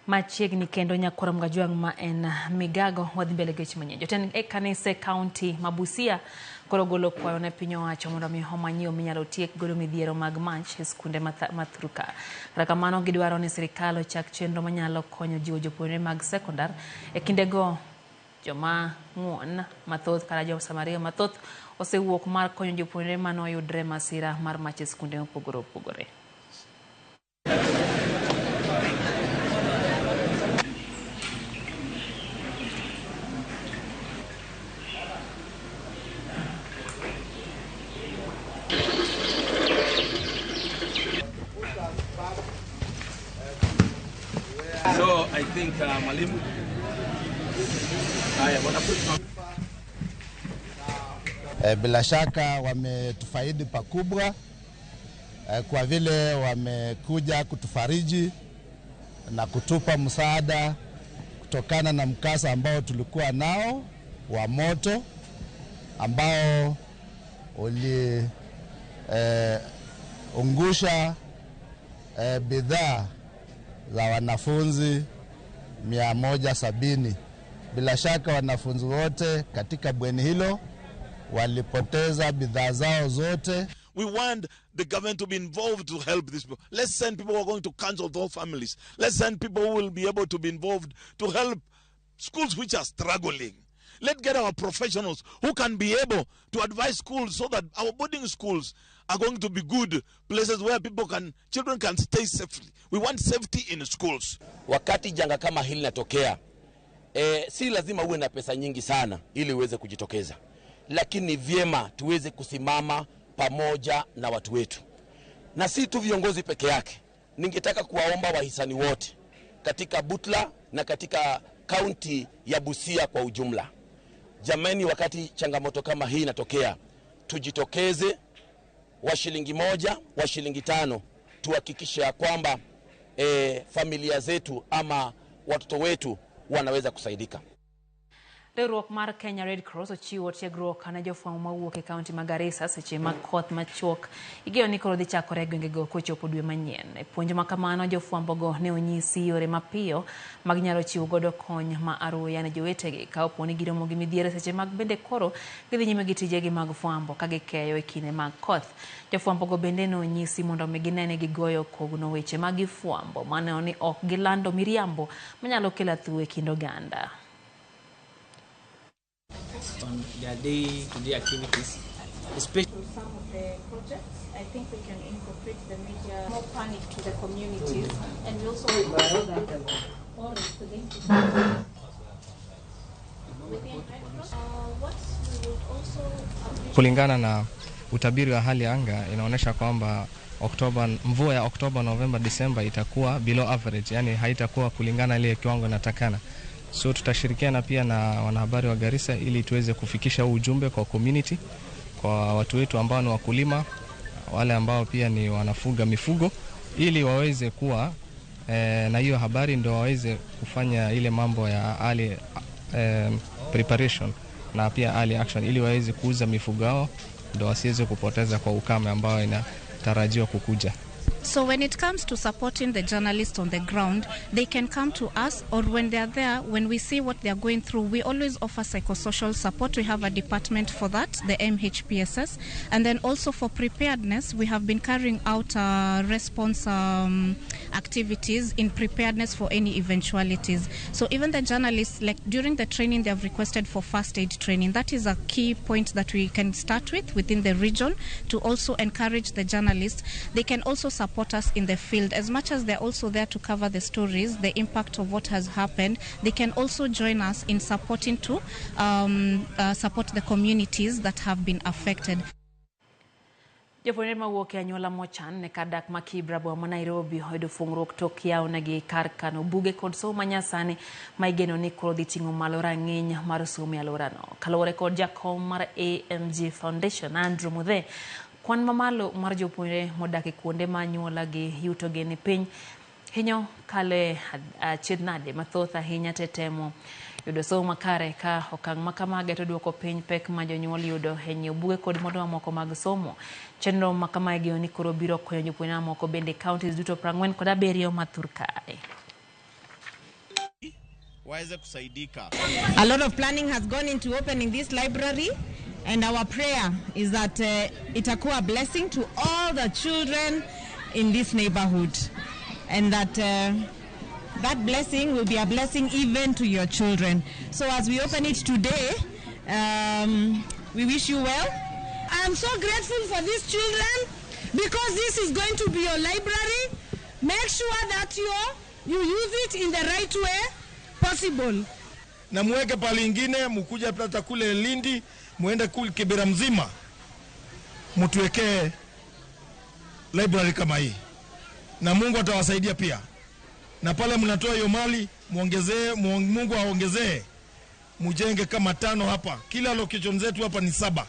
S3: Machiegni kendo nyakwar Mgajwang' ma en Migago wadhi mbele gi weche manyien. Jotend e kanise kaunti ma Busia koro golo kwayo ne piny owacho mondo mi omany yo minyalo tiek godo midhiero mag mach e skunde ma Thurka. Kata kamano gidwaro ni sirikal ochak chenro manyalo konyo jiwo jopuonjre mag sekondar e kindego joma ng'uon mathoth kata jo Samaria mathoth osewuok mar konyo jopuonjre manoyudre masira mar mach e skunde mopogore opogore.
S15: So I think mwalimu. Haya bwana.
S31: Bila shaka wametufaidi pakubwa kwa vile wamekuja kutufariji na kutupa msaada kutokana na mkasa ambao tulikuwa nao wa moto ambao uliungusha bidhaa za wanafunzi 170. Bila shaka wanafunzi wote katika bweni hilo walipoteza bidhaa zao zote.
S32: We want the government to be involved to help these people. Let's send people who are going to counsel those families. Let's send people who will be able to be involved to help schools which are struggling. Let's get our professionals who can be able to advise schools so that our boarding schools are going to be good places where children can stay safely. We want safety in schools.
S33: Wakati janga kama hili linatokea, si lazima uwe na pesa nyingi sana ili uweze kujitokeza. Lakini vyema tuweze kusimama pamoja na watu wetu. Na si tu viongozi peke yake. Ningetaka kuwaomba wahisani wote katika Butla na katika kaunti ya Busia kwa ujumla. Jamani, wakati changamoto kama hii inatokea, tujitokeze wa shilingi 1, wa shilingi 5, tuhakikishe ya kwamba familia zetu ama watoto wetu wanaweza kusaidika.
S3: Riwruok mar Kenya Red Cross ochiwo tiegruok ne jofwambo mawuok e kaunti ma Garissa seche ma koth machuok igeno ni koro dhi chakore e gwengego kochopo dwe manyien. E puonj ma kamano jofwambogo ne onyisi yore mapiyo mag nyalo chiwo godo kony ma aruya ne jowetegi ka opo ni giromo gi midhiero seche mag bende koro gidhi nyime gi tijegi mag fwambo ka gikeyo e kinde mag koth. Jofwambogo bende ne onyisi mondo mi gine ni gigoyo kogno weche mag fwambo maneno ni ok gilando miriambo manyalo kelo athuwe e kind oganda.
S2: On their day-to-day activities, especially
S4: some of the projects, I think we can incorporate the media more panic to the communities, and we also
S5: Kulingana na utabiri wa hali ya anga inaonyesha kwamba Oktoba, mvua ya Oktoba, Novemba, Disemba itakuwa below average, yani haitakuwa kulingana ile kiwango inatakana. So tutashirikiana pia na wanahabari wa Garissa ili tuweze kufikisha huu ujumbe kwa community, kwa watu wetu ambao ni wakulima, wale ambao pia ni wanafuga mifugo, ili waweze kuwa na hiyo habari ndio waweze kufanya ile mambo ya early preparation na pia early action, ili waweze kuuza mifugo yao ndio wasiweze kupoteza kwa ukame ambao inatarajiwa kukuja.
S4: So when it comes to supporting the journalists on the ground, they can come to us, or when they are there, when we see what they are going through, we always offer psychosocial support. We have a department for that, the MHPSS. And then also for preparedness, we have been carrying out response activities in preparedness for any eventualities. So even the journalists, like during the training, they have requested for first aid training. That is a key point that we can start with within the region to also encourage the journalists. They can also support us in the field. As much as they're also there to cover the stories, the impact of what has happened, they can also join us in supporting to support the communities that have been affected.
S3: Jopuonjre mawuok e anyuola mochan ne kar dak ma Kibra boma ma Nairobi oyudo fungruok tok yawo negi kar kano buge kod somo manyasani ma igeno ni koro dhi ting'o malo rang'iny mar somo e alworano. Kaluwore kod jakom mar AMG Foundation Andrew Muthe, kwan mamalo mar jopuonjre modak e kuonde ma anyuola gi yutogi ni piny hinyo kale achiedh nade mathoth ahinya te temo yudo somo makare ka okang' ma kamage to duoko piny pek ma jonyuol yudo e nyiewo buge kod mwandu mamoko mag somo. Chenro ma kamae igeno ni koro biro konyo jopuonjre mamoko bende e counties duto 47 ma thur kae.
S16: Waweze kusaidika.
S18: A lot of planning has gone into opening this library, and our prayer is that itakuwa a blessing to all the children in this neighborhood, and that that blessing will be a blessing even to your children. So as we open it today, we wish you well.
S19: I'm so grateful for these children because this is going to be your library. Make sure that you use it in the right way possible.
S20: Na muweke pale ingine, mkuja hata kule Lindi, muende kule Kibera mzima, mtuwekee library kama hii, na Mungu atawasaidia pia. Na pale mnatoa hiyo mali, muongezee, Mungu aongezee, mujenge kama 5 hapa. Kila location zetu hapa ni 7.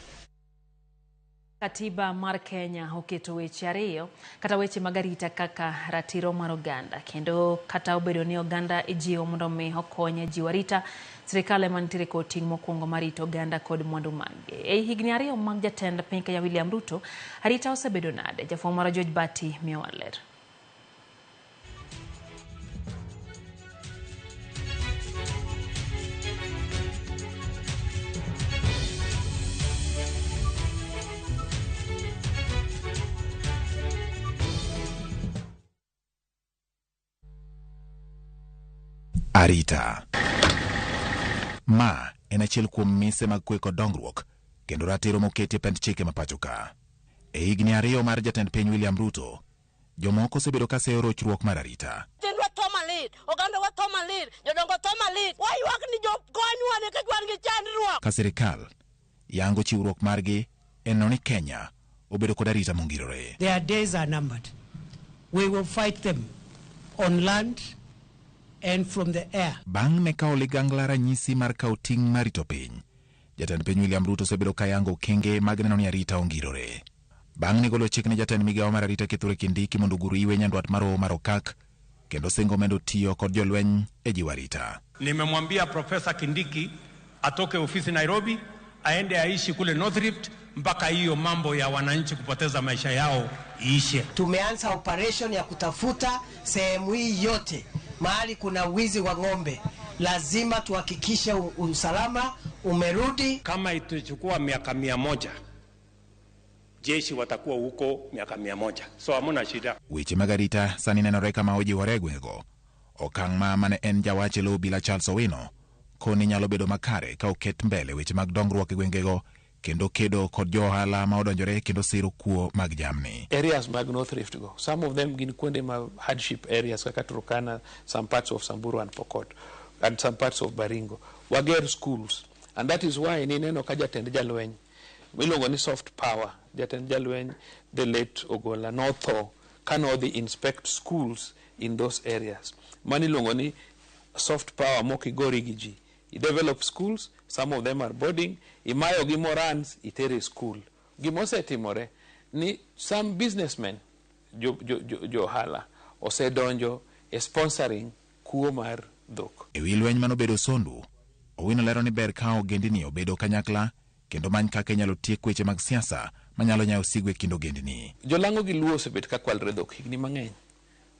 S3: Katiba mar Kenya oketo weche 2 kata weche mag arita kaka ratiro mar oganda, kendo kata obedo ni oganda ijiwo mondo mi okony e jiwo arita, sirikal ema nitiere kod ting' mokwongo mar rito oganda kod mwandu mage. E higni 2 mag jatend piny Kenya William Ruto, arita osebedo nade? Jafwambo marwa George Bati miyowa ler.
S21: Arita. Ma en achiel kuom mise mag kwe kod dongruok kendo ratiro moketi e pend chike ma pacho ka. E higni 2 mar jatend piny William Ruto, jomoko osebedo ka seyo rochruok mar arita.
S22: Nyithindwa tho malit, ogandawa tho malit, jodongo tho malit. Waywak ni jokonywa nikech wan gi chandruok.
S21: Ka sirikal yango chiwruok margi e neno ni Kenya obedo kod arita mongirore.
S23: Their days are numbered. We will fight them on land and from the air.
S21: Bang' ne kawo ligangla ranyisi mar kawo ting' mar rito piny, jatend piny William Ruto osebedo ka yango okenge mag neno ni arita ongirore. Bang' ne golo chik ne jatend migawo mar arita Kithure Kindiki mondo ogur iwe nyandwat mar Hoho mar Okak kendo singo medo tiyo kod jolweny e jiwo arita.
S24: Nimemwambia Profesa Kindiki atoke ofisi Nairobi aende aishi kule North Rift mpaka hiyo mambo ya wananchi kupoteza maisha yao iishe.
S25: Tumeanza operation ya kutafuta sehemu hii yote mahali kuna wizi wa ng'ombe. Lazima tuhakikishe usalama umerudi.
S24: Kama itachukua miaka 100, jeshi watakuwa huko miaka 100. So hamna shida.
S21: Weche mag arita sani nenore kama ojiwore e gwengego. Okang' ma mane en jawach e lo obila Charles Owino Koni nyalo bedo makare ka oket mbele weche mag dongruok e gwengego kendo kedo kod jo ohala ma odonjore kendo siro kuo mag jamni.
S1: Areas mag North Rift go, some of them gin kuonde ma hardship areas kaka Turkana, some parts of Samburu and Pokot, and some parts of Baringo. Wager schools, and that is why nineno ka jatend jalweny miluongo ni soft power, jatend jalweny the late Ogola notho kanodhi inspect schools in those areas. Mano iluongo ni soft power mokigori gi ji. I develop schools, some of them are boarding, imayo gi morans, itere school. Gimosetimore ni some businessmen, jo, jo, jo, jo ohala, osedonjo e sponsoring kuo mar dhok.
S21: E wi lweny manobedo Sondu, Owino lero ni ber ka ogendini obedo kanyakla kendo many kaka inyalo tiek weche mag siasa manyalo nyayo sigu e kind ogendini.
S1: Jolang'o gi Luo osebet ka kwalre dhok higni mang'eny,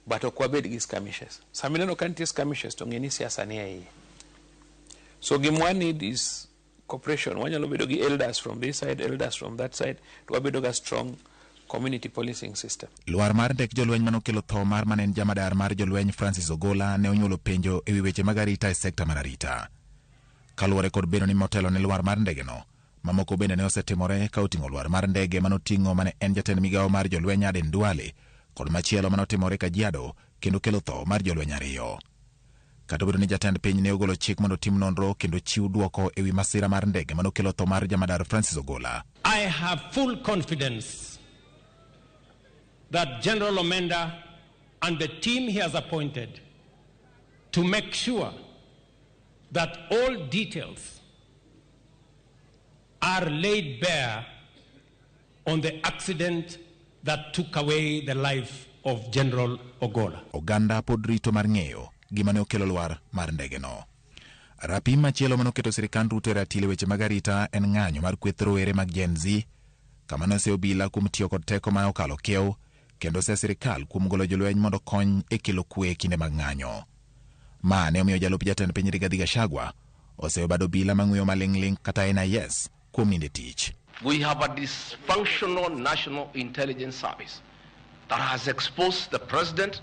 S1: but ok wabed gi skirmishes. Sama ineno ka nitie skirmishes to ng'e ni siasa ni e iye. So gima need is cooperation. Wanyalo bedo gi elders from this side, elders from that side, to wabedo ga strong community policing system.
S21: Lwar mar ndek jolweny manokelo tho mar mane en jamadar mar jolweny Francis Ogola ne onyuolo penjo e wi weche mag arita e sekta mar arita. Kaluwore kod bedo ni motelo ne lwar mar ndegeno, mamoko bende ne osetimore ka oting'o lwar mar ndege manoting'o mane en jatend migawo mar jolweny Aden Duale kod machielo manotimore Kajiado kendo kelo tho mar jolweny ariyo. Kata obedo ni jatend piny ne ogolo chik mondo otim nonro kendo chiw dwoko e wi masira mar ndege manokelo tho mar jamadar Francis Ogola.
S24: I have full confidence that General Omenda and the team he has appointed to make sure that all details are laid bare on the accident that took away the life of General Ogola.
S21: Oganda pod rito mar ng'eyo gima ne okelo lwar mar ndegeno. Rapim machielo manoketo sirikand Ruto e ratil e weche mag arita en ng'anyo mar kweth rowere mag Gen Z, kama ne obila kuom tiyo kod teko ma okalo kiew kendo ose sirikal kuom golo jolweny mondo kony e kelo kwe e kinde mag ng'anyo. Ma ne omiyo jalup jatend piny Rigathi Gachagua oseyo bad obila mang'weyo maling'ling' kata NIS kuom ninde tich.
S6: We have a dysfunctional national intelligence service that has exposed the president,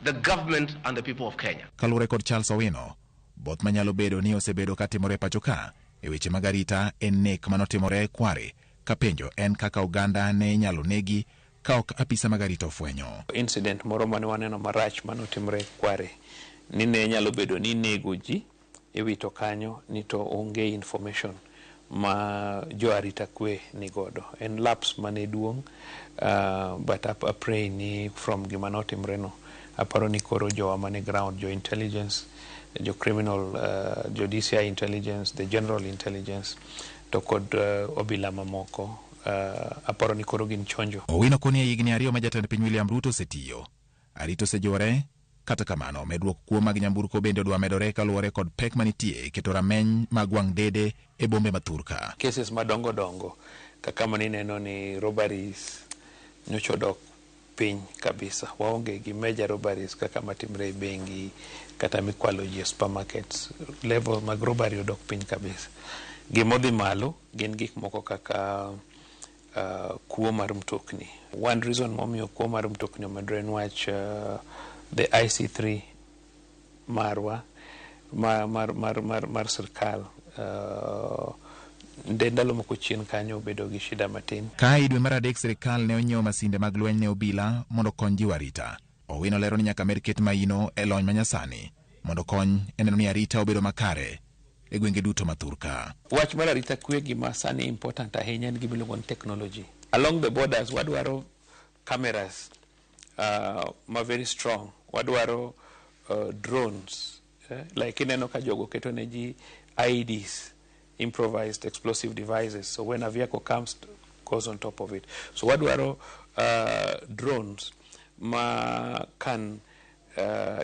S6: the government, and the people of Kenya.
S21: Kaluwore kod Charles Owino, both manyalo bedo ni osebedo katimore pacho ka e weche mag arita en nek manotimore Kware ka penjo en kaka oganda ne inyalo negi ka ok apisa mag arita ofwenyo.
S1: Incident moro mane waneno marach manotimore Kware ni ne nyalo bedo ni nego ji iwito kanyo ni to onge information ma jo arita kwe ni godo. En lapse mane duong', but I pray ni from gima notimre no, aparo ni koro jowa mane ground, jo intelligence, jo criminal, jo DCI intelligence, the general intelligence, to kod obila mamoko, aparo ni koro gin chonjo.
S21: Owino koni e higni 2 ma jatend piny William Ruto osetiyo, arita osejiwore. Kata kamano, medruok kuo mag nyamburko bende odwa medore kaluwore kod pek manitie e keto rameny mag wang' dede e bombe ma thurka.
S1: Cases madongo dongo kaka manineno ni robberies nyocha odok piny kabisa. Waonge gi major robberies kaka matimre e bengi kata mikwalo ji e supermarkets. Level mag robbery odok piny kabisa. Gimodhi malo gin gik moko kaka kuo mar mtokni. One reason momiyo kuo mar mtokni omedore en wach the IC3 marwa mar sirkal nde ndalo moko chien kanyo obedo gi shida matin.
S21: Ka e dwe mar 3 sirikal ne onyiewo masinde mag lweny ne obila mondo okony jiwo arita. Owino lero ni nyaka med ket maino e lony manyasani mondo kony e neno ni arita obedo makare e gwenge duto ma thurka.
S1: Wach mar arita kwe gima sani important ahinya en gima iluongo ni technology. Along the borders wadwaro cameras ma very strong, wadwaro drones, like ineno ka jogo keto ne ji IEDs, improvised explosive devices, so when a vehicle comes, goes on top of it. So wadwaro drones ma can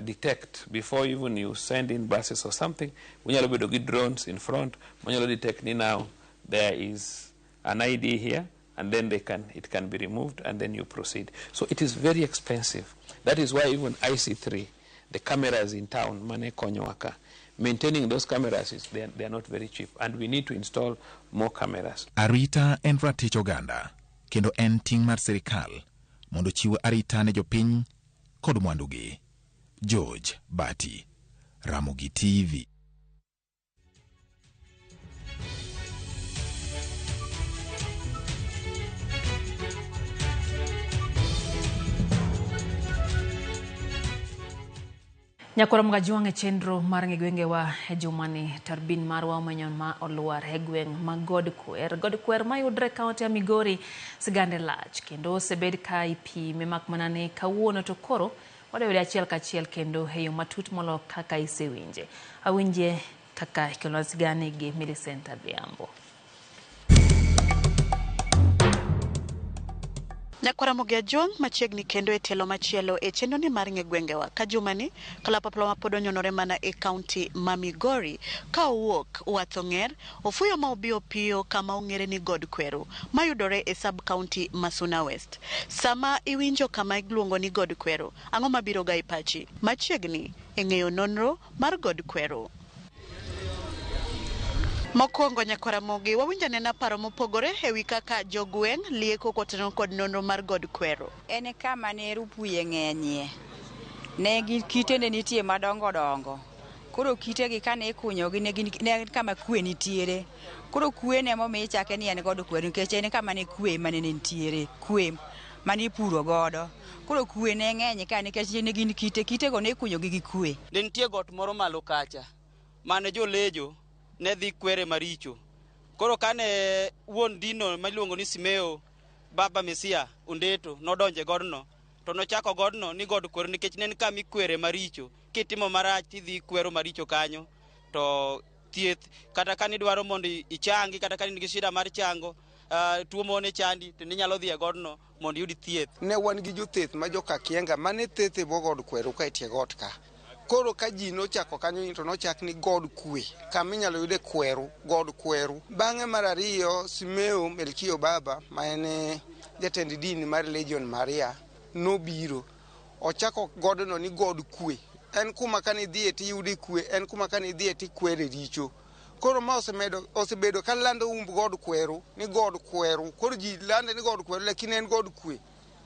S1: detect before even you send in buses or something. Unyalo bedo gi drones in front, unyalo detect ni now there is an ID here, and then it can be removed, and then you proceed. So it is very expensive. That is why even IC3, the cameras in town, mane konyowa ka, maintaining those cameras, is they are not very cheap, and we need to install more cameras.
S21: Arita en ratich oganda, kendo en ting' mar sirikal mondo chiw arita ne jopiny kod mwandugi. George Bati, Ramogi TV.
S3: Nyakwar Mgajwang' e chenro mar ng'e gwengewa e jumani, tarbin marwa omenyo ma olwar e gweng' ma God Kwer. God Kwer mayudre e kaunti ya Migori sigande lach kendo osebed ka ipime mak mana ni kawuono to koro wadwa achiel kachiel kendo e yo matut molo kaka isewinje. Awinje kaka ikelonwa sigani gi Millicent Adhiambo.
S7: Nyakwara Ramogi Ajwang' machiegni kendo e tielo machielo e chenro ni mar ng'e gwengewa ka jumani kalapapla ma pod onyonore mana e kaunti ma Migori ka owuok Wath Ong'er ofuyo ma obiyo piyo kama ong'ere ni God Kweru mayudore e sub kaunti ma Suna West. Sama iwinjo kama iluongo ni God Kweru, ang'o mabiro ga e pachi? Machiegni e ng'eyo nonro mar God Kweru. Mokwongo nyakwar Ramogi, wawinjo anena paro mopogore ewi kaka jogweng' lieko kotenore kod nonro mar God Kweru.
S8: En kama ne rupuye ng'enyie. Ne gi kite ne nitie madongo dongo. Koro kitegi kane ikunyogi ne gin ne en kama kwe nitiere. Koro kwe ne emomiyo ichake ni en God Kweru nikech en kama ne kwe mane nitiere, kwe mane ipuro godo. Koro kwe ne ng'eny ka nikech ne gin kite, kitego ne ikunyogi gi kwe.
S9: Ne nitie got moro malo kacha mane jolejo ne dhi kwere maricho. Koro kane wuon dino miluongo ni Simeo baba Mesia Ondeto nodonjo e godno, to nochako godno ni God Kweru nikech ne en kama ikwere maricho. Kitimo marach tidhi kwero maricho kanyo, to thieth kata ka nidwaro mondo ichangi kata ka in gi shida mar chango tuo moro ne chandi to ninyalo dhi e godno mondo iyud thieth.
S10: Ne wan gi jotheth ma joka Kienga mane thethe e bwo God Kweru ka e tie got ka. Koro ka ji nochako kanyo to nochak ni God Kwe, kama inyalo yude kweru, God Kweru. Bang'e mar ariyo, Simeo Melkio Baba ma en jatend din mar Legion Maria nobiro. Ochako godno ni God Kwe. En kuma kane idhiye tiyude kwe, en kuma kane idhiye tikwere richo. Koro ma osebedo ka lando umb God Kweru ni God Kweru. Koro ji lande ni God Kweru lakini en God Kwe.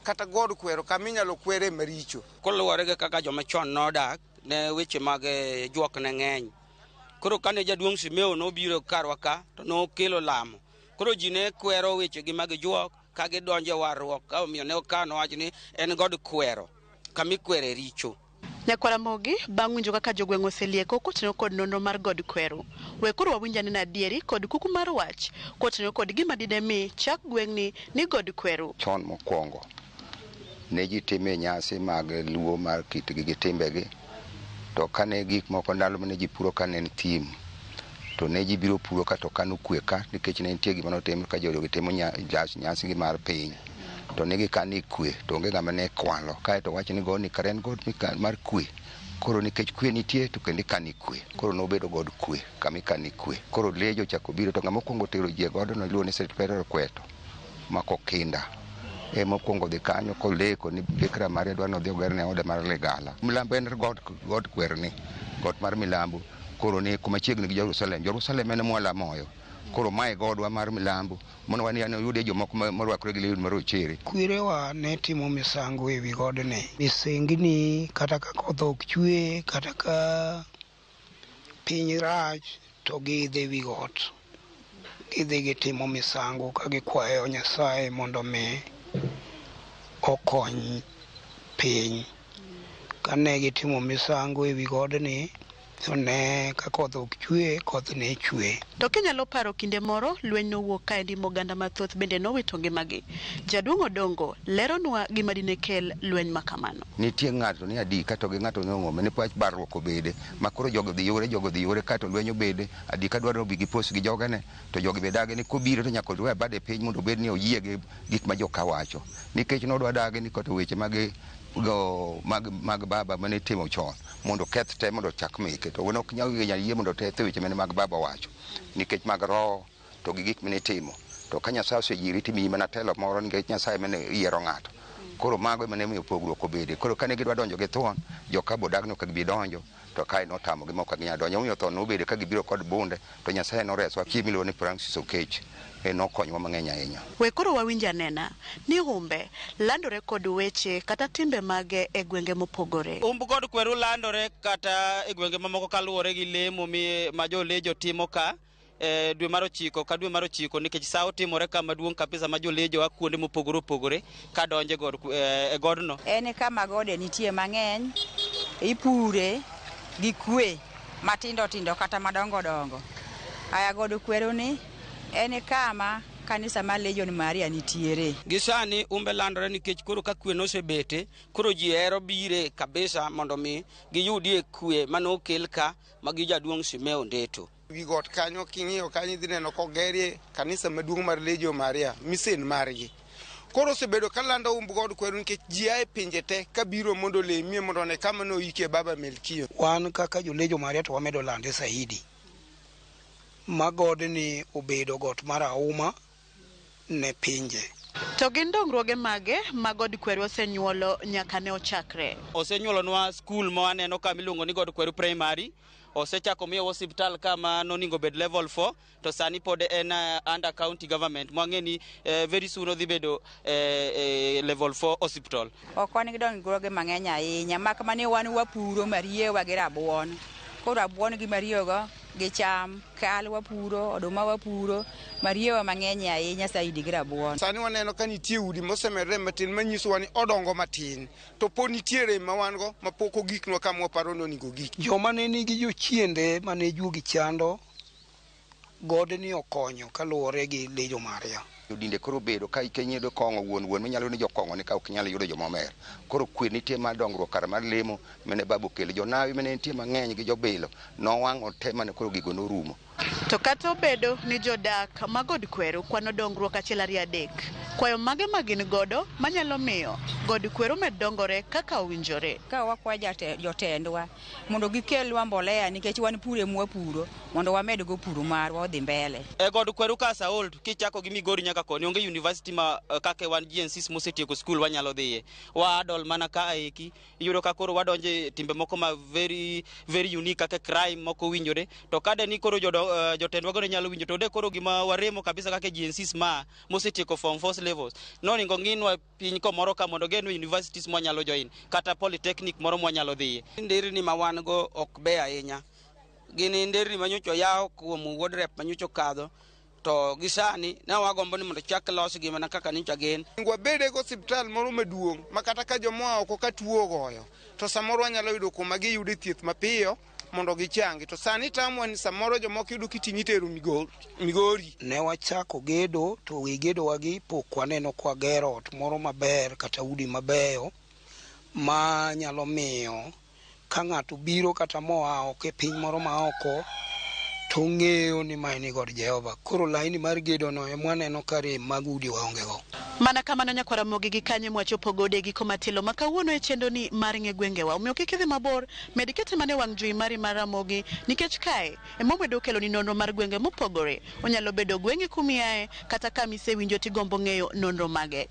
S10: Kata God Kweru kama inyalo kwere maricho.
S9: Koluwore gi kaka joma chon nodak, ne weche mag juok ne ng'eny. Koro kane jaduong' Simeo nobiro karwa ka, to nokelo lamo. Koro ji ne kwero wechegi mag juok ka gidonjo e warruok, ka omiyo ne okano wach ni en God Kwero, kama ikwere richo.
S7: Nyakwar Ramogi, bang' winjo kaka jogweng' oselieko kotenore kod nonro mar God Kweru, we koro wawinj anena adieri kod kuku mar wach kotenore kod gima dine mi chak gweng'ni ni God Kweru.
S11: Chon mokwongo ne ji time nyasi mag luo mar kitgi gi timbegi, to kane gik moko ndalo mane ji puro ka ne en thim, to ne ji biro puro ka to kano kwe ka nikech ne nitie gima notim ka jogi timo nyasi gi mar piny. To ne gikano kwe to onge ng'ama ne kwalo. Kaeto wach ni godni kare en god mar kwe. Koro nikech kwe nitie to kendo ikano kwe. Koro nobedo god kwe kama ikane kwe. Koro lejo ochako biro to ng'ama okwongo tero ji e godno iluongo ni St. Petero Kweto makokinda. Ema okwongo dhi kanyo koleko ni Bikira Maria dwa ni odhi ogerne ode mar ligala. Milambo en god kwerni, got mar milambo. Koro ni kuma chiegni gi Jerusalem. Jerusalem en mwalamoyo. Koro mae godwa mar milambo. Mondo wan yani oyude jomoko morwakore gi lewni marochere.
S12: Kwerewa ne timo misango ewi godni. Misengni kata ka koth ok chwe, kata ka piny rach, to giidho ewi got. Gidhi gitimo misango ka gikwayo Nyasaye mondo mi okony piny. Kane gitimo misango ewi godni, to ne ka koth ok chwe, koth ne chwe.
S7: To kinyalo paro kinde moro, lweny nowuok kaendi moganda mathoth bende nowito ngimagi. Jaduong' Odongo leronwa gima dine kel lweny ma kamano.
S11: Nitie ng'ato ni adika to gi ng'ato ni ong'ome ni wach barruok obede ma koro jogo dhi yore, jogo dhi yore kato lweny obede. Adika dwaro ni obi gi pos gi jogene to jogi be dagi ni kobiro to nyaka odwe bade piny mondo obed ni oyie gi gik ma joka wacho. Nikech nodwa dagi ni koto weche mag go mag baba mane itimo chon mondo oketh te mondo ochak meke to ok nyal yie mondo oketh weche mane mag baba wacho nikech mag roho to gi gik mane itimo to ka Nyasaye oseyiri timiyi mana telo moro nikech Nyasaye mane yiero ng'ato. Koro mago ema ne miyo pogruok obede. Koro kane gidwa donjo gi thuon, joka bodag no ok gibi donjo to kae notamogi ma ok ginyal donjo. Omiyo thon nobede ka gibiro kod bunde to Nyasaye noreswa. Chieng' miluongo ni Francis Okech nokonyowa mang'eny ahinya.
S7: We koro wawinj anena ni humbe landore kod weche kata timbe mage e gwenge mopogore.
S9: Humb God Kweru landore kata e gwenge mamoko kaluwore gi lemo ma jolejo timo ka dwe mar ochiko ka dwe mar ochiko nikech sawo timore ka maduong' kabisa ma jolejo a kuonde mopogore opogore ka donjo e godno.
S8: En kama gode nitie mang'eny, ipure gi kwe matindo tindo kata madongo dongo. Aya God Kweru ni en kama kanisa mar Legion Maria nitiere.
S9: Gi sani umbe landore nikech koro ka kwe nosebete, koro ji hero bire kabisa mondo mi giyudie kwe manokel ka ma gi jaduong' Simeo Ndeto.
S10: Wi got kanyo king'iyo kanyo idhi neno kogerie kanisa maduong' mar Legio Maria, misen margi. Koro osebedo kalando umb God Kweru nikech ji a e pinje te kabiro mondo olemie mondo one kama noikie Baba Melkio.
S12: Wan kaka jo Legio Maria to wamedo lande saidi. Ma godni obedo got mar auma ne pinje.
S7: To gin dongruoge mage ma God Kweru osenyuolo nyaka ne ochakre?
S9: Osenyuolonwa skul ma waneno ka miluongo ni God Kweru Primary. Osechako miyowa osiptal kama noningo bed level 4 to sani pod en under county government. Mwang'e ni very soon odhi bedo level 4 hospital.
S8: Ok wan gi dongruoge mang'eny ahinya, mak mana wan wapuro mariewa gi rabuon. Koro rabuon gi mariewa gi cham, kal wapuro, oduma wapuro, mariewa mang'eny ahinya saidi gi rabuon.
S10: Sani waneno ka nitie udi mosemedore matin manyisowa ni odongo matin, to pod nitie rem ma wan go mapok ogiknwa kama waparo ni onego ogik.
S12: Joma ne nigi jochiende mane juogi chando, godni okonyo kaluwore gi Legio Maria.
S11: Dinde koro bedo ka ikenyedo kong'o wuon wuon minyalo ni jokong'o ni ka ok inyal yudo joma omer. Koro kwe nitie mar dongruok kar mar lemo mane babu okelo. Jonawi mane nitie mang'eny gi jobilo nowang'o te mane koro gigo norumo.
S7: To kata obedo ni jodak ma God Kweru kwano dongruok 1 2 3, kwayo mage ma gin godo manyalo miyo God Kweru med dongore kaka owinjore.
S8: Ka wakwayo jotendwa mondo gikelwa mbolea nikech wan pure mwapuro mondo wamed go puro marwa odhi mbele.
S9: E God Kweru ka Saold kichako gi Migori nyaka koni onge university ma kaka wan GNCs mosetieko skul wanyalo dhiye. Waadol mana ka eki iyudo ka koro wadonje timbe moko ma very very unique kaka crime moko winjore to kade ni koro jotendwa go ne nyalo winjo to de koro gima waremo kabisa kaka GNCs ma mosetieko form 4 levels noningo ng'inwa piny komoro ka mondo genwa universities mwanyalo join kata polytechnic moro mwanyalo dhiye.
S2: Nderni ma wan go ok ber ahinya. Gin nderni manyocha oyaw kuom wuod rep manyocha okadho to gi sani ne wagombo ni mondo chak losgi mana kaka nyocha gin.
S10: Wabede go osiptal moro maduong' ma kata ka jomoa oko ka tuo ogoyo to samoro wanyalo yudo kuma giyude thieth mapiyo mondo gichangi. To sani tamwa ni samoro jomoko yudo kiting'i itero Migori.
S12: Ne wachako gedo to wi gedowagi pok waneno kwagero ot moro maber kata udi mabeyo ma nyalo miyo ka ng'ato biro kata moa oko e piny moro ma oko to ng'eyo ni mae ni God Jehova. Koro laini mar gedono ema waneno ka rem mag udi waonge go.
S7: Mana kamano nyakwara Ramogi gi kanye mwachopo godo e giko matelo ma kawuono e chenro ni mar ng'e gwengewa. Omiyo kik idhi mabor, med kete mana e wang' jowi mari mar Ramogi nikech kae ema wamedo kelo ni nonro mar gwenge mopogore. Onyalo bedo gweng'i kumiae kata kama isewinjo tigombo ng'eyo nonro mage.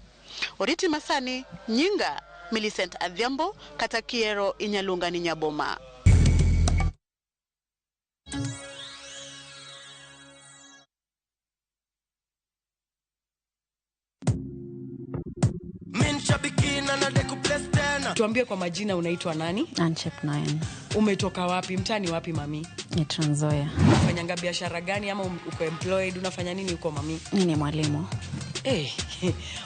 S7: Oriti masani, nyinga Millicent Adhiambo kata kiero inyaluonga ni Nyaboma.
S13: Tuambie kwa majina, unaitwa nani?
S14: Anchep 9.
S13: Umetoka wapi? Mtani wapi mami?
S14: Ni Trans Nzoia.
S13: Unafanyanga biashara gani ama uko employed? Unafanya nini huko mami?
S14: Mimi ni mwalimu.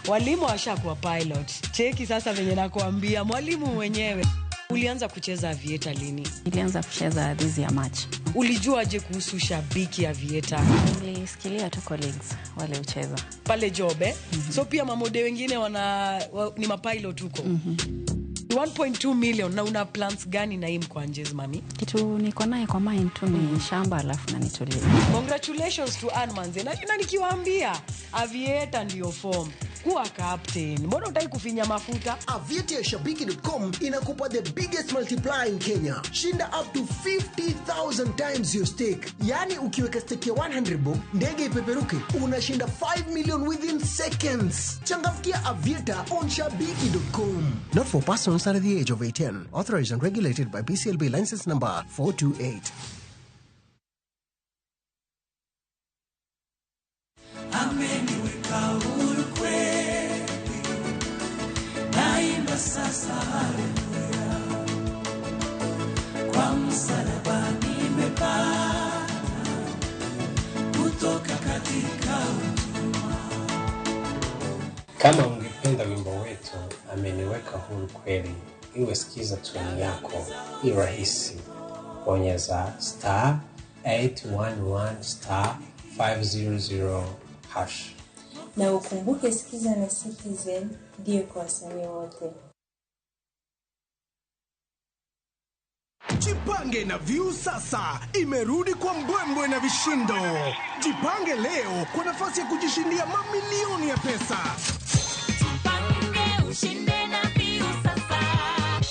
S13: Walimu washakuwa pilot. Cheki sasa venye nakuambia, mwalimu mwenyewe. Ulianza kucheza avieta lini?
S14: Nilianza kucheza this year March.
S13: Ulijuaje kuhusu shabiki avieta?
S14: Nilisikilia tu colleagues wale ucheza
S13: pale job eh? So pia mamode wengine ni mapilot huko. 1.2 million. Na una plans gani na hii Mkwanjez mami?
S14: Kitu niko naye kwa mind tu ni shamba alafu na nitulie.
S13: Congratulations to Ann Manze. Na nikiwaambia avieta ndio form. Kuwa captain. Mbona hutaki kufinya mafuta?
S15: Avieta shabiki.com inakupa the biggest multiplier in Kenya. Shinda up to 50,000 times your stake. Yani ukiweka stake ya 100 bob, ndege ipeperuke, unashinda 5 million within seconds. Changamkia Avieta on shabiki.com.
S17: Not for persons under the age of 18. Authorized and regulated by BCLB license number 428.
S26: Ameniweka huru kweli, naimba sasa haleluya, kwa msalaba nimepata kutoka katika utumwa.
S27: Kama ungependa wimbo wetu Ameniweka Huru Kweli, iwe sikiza tune yako, i rahisi.
S4: bonyeza star 811 star 500 hash.
S5: Na ukumbuke Skiza na Citizen ndiyo kwa wasanii wote.
S15: Jipange na View sasa imerudi kwa mbwembwe na vishindo. Jipange leo kwa nafasi ya kujishindia mamilioni ya pesa.
S26: Ushinde na View sasa.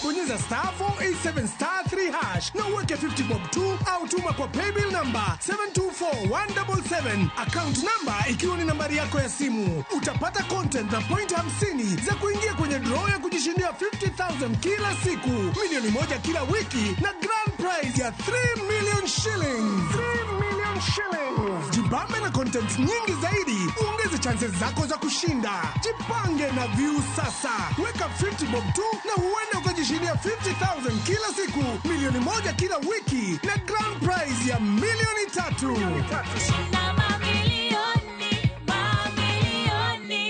S15: Bonyeza star 487 star 3 hash na uweke 50 bob tu au tuma kwa paybill number 724177, account number ikiwa ni nambari yako ya simu. Utapata content na point 50 za kuingia kwenye draw ya kujishindia 50,000 kila siku, milioni 1 kila wiki na grand prize ya 3 million shillings. 3 million shillings. Jibambe na content nyingi zaidi, uongeze chances zako za kushinda. Jipange na View sasa. Weka 50 bob tu na huenda ukajishindia 50,000 kila siku, milioni 1 kila wiki na grand prize ya milioni 3.
S26: Shinda mamilioni, mamilioni.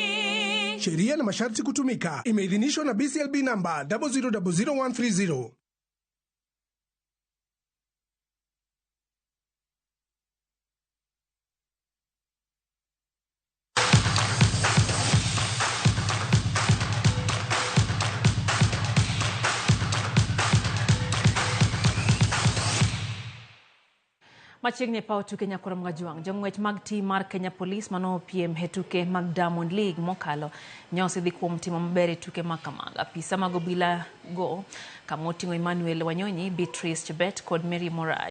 S15: Sheria na masharti kutumika. Imeidhinishwa na BCLB namba 0000130.
S3: Machiegni e paw tuke Nyakoro Mgajwang', jong'wech mag tim mar Kenya Police mano piem e tuke mag Diamond League mokalo nyosidhi kuom timo maber e tuke ma kamago. Apisa mag obila go kama oting'o Emmanuel Wanyonyi, Beatrice Chebet kod Mary Morai.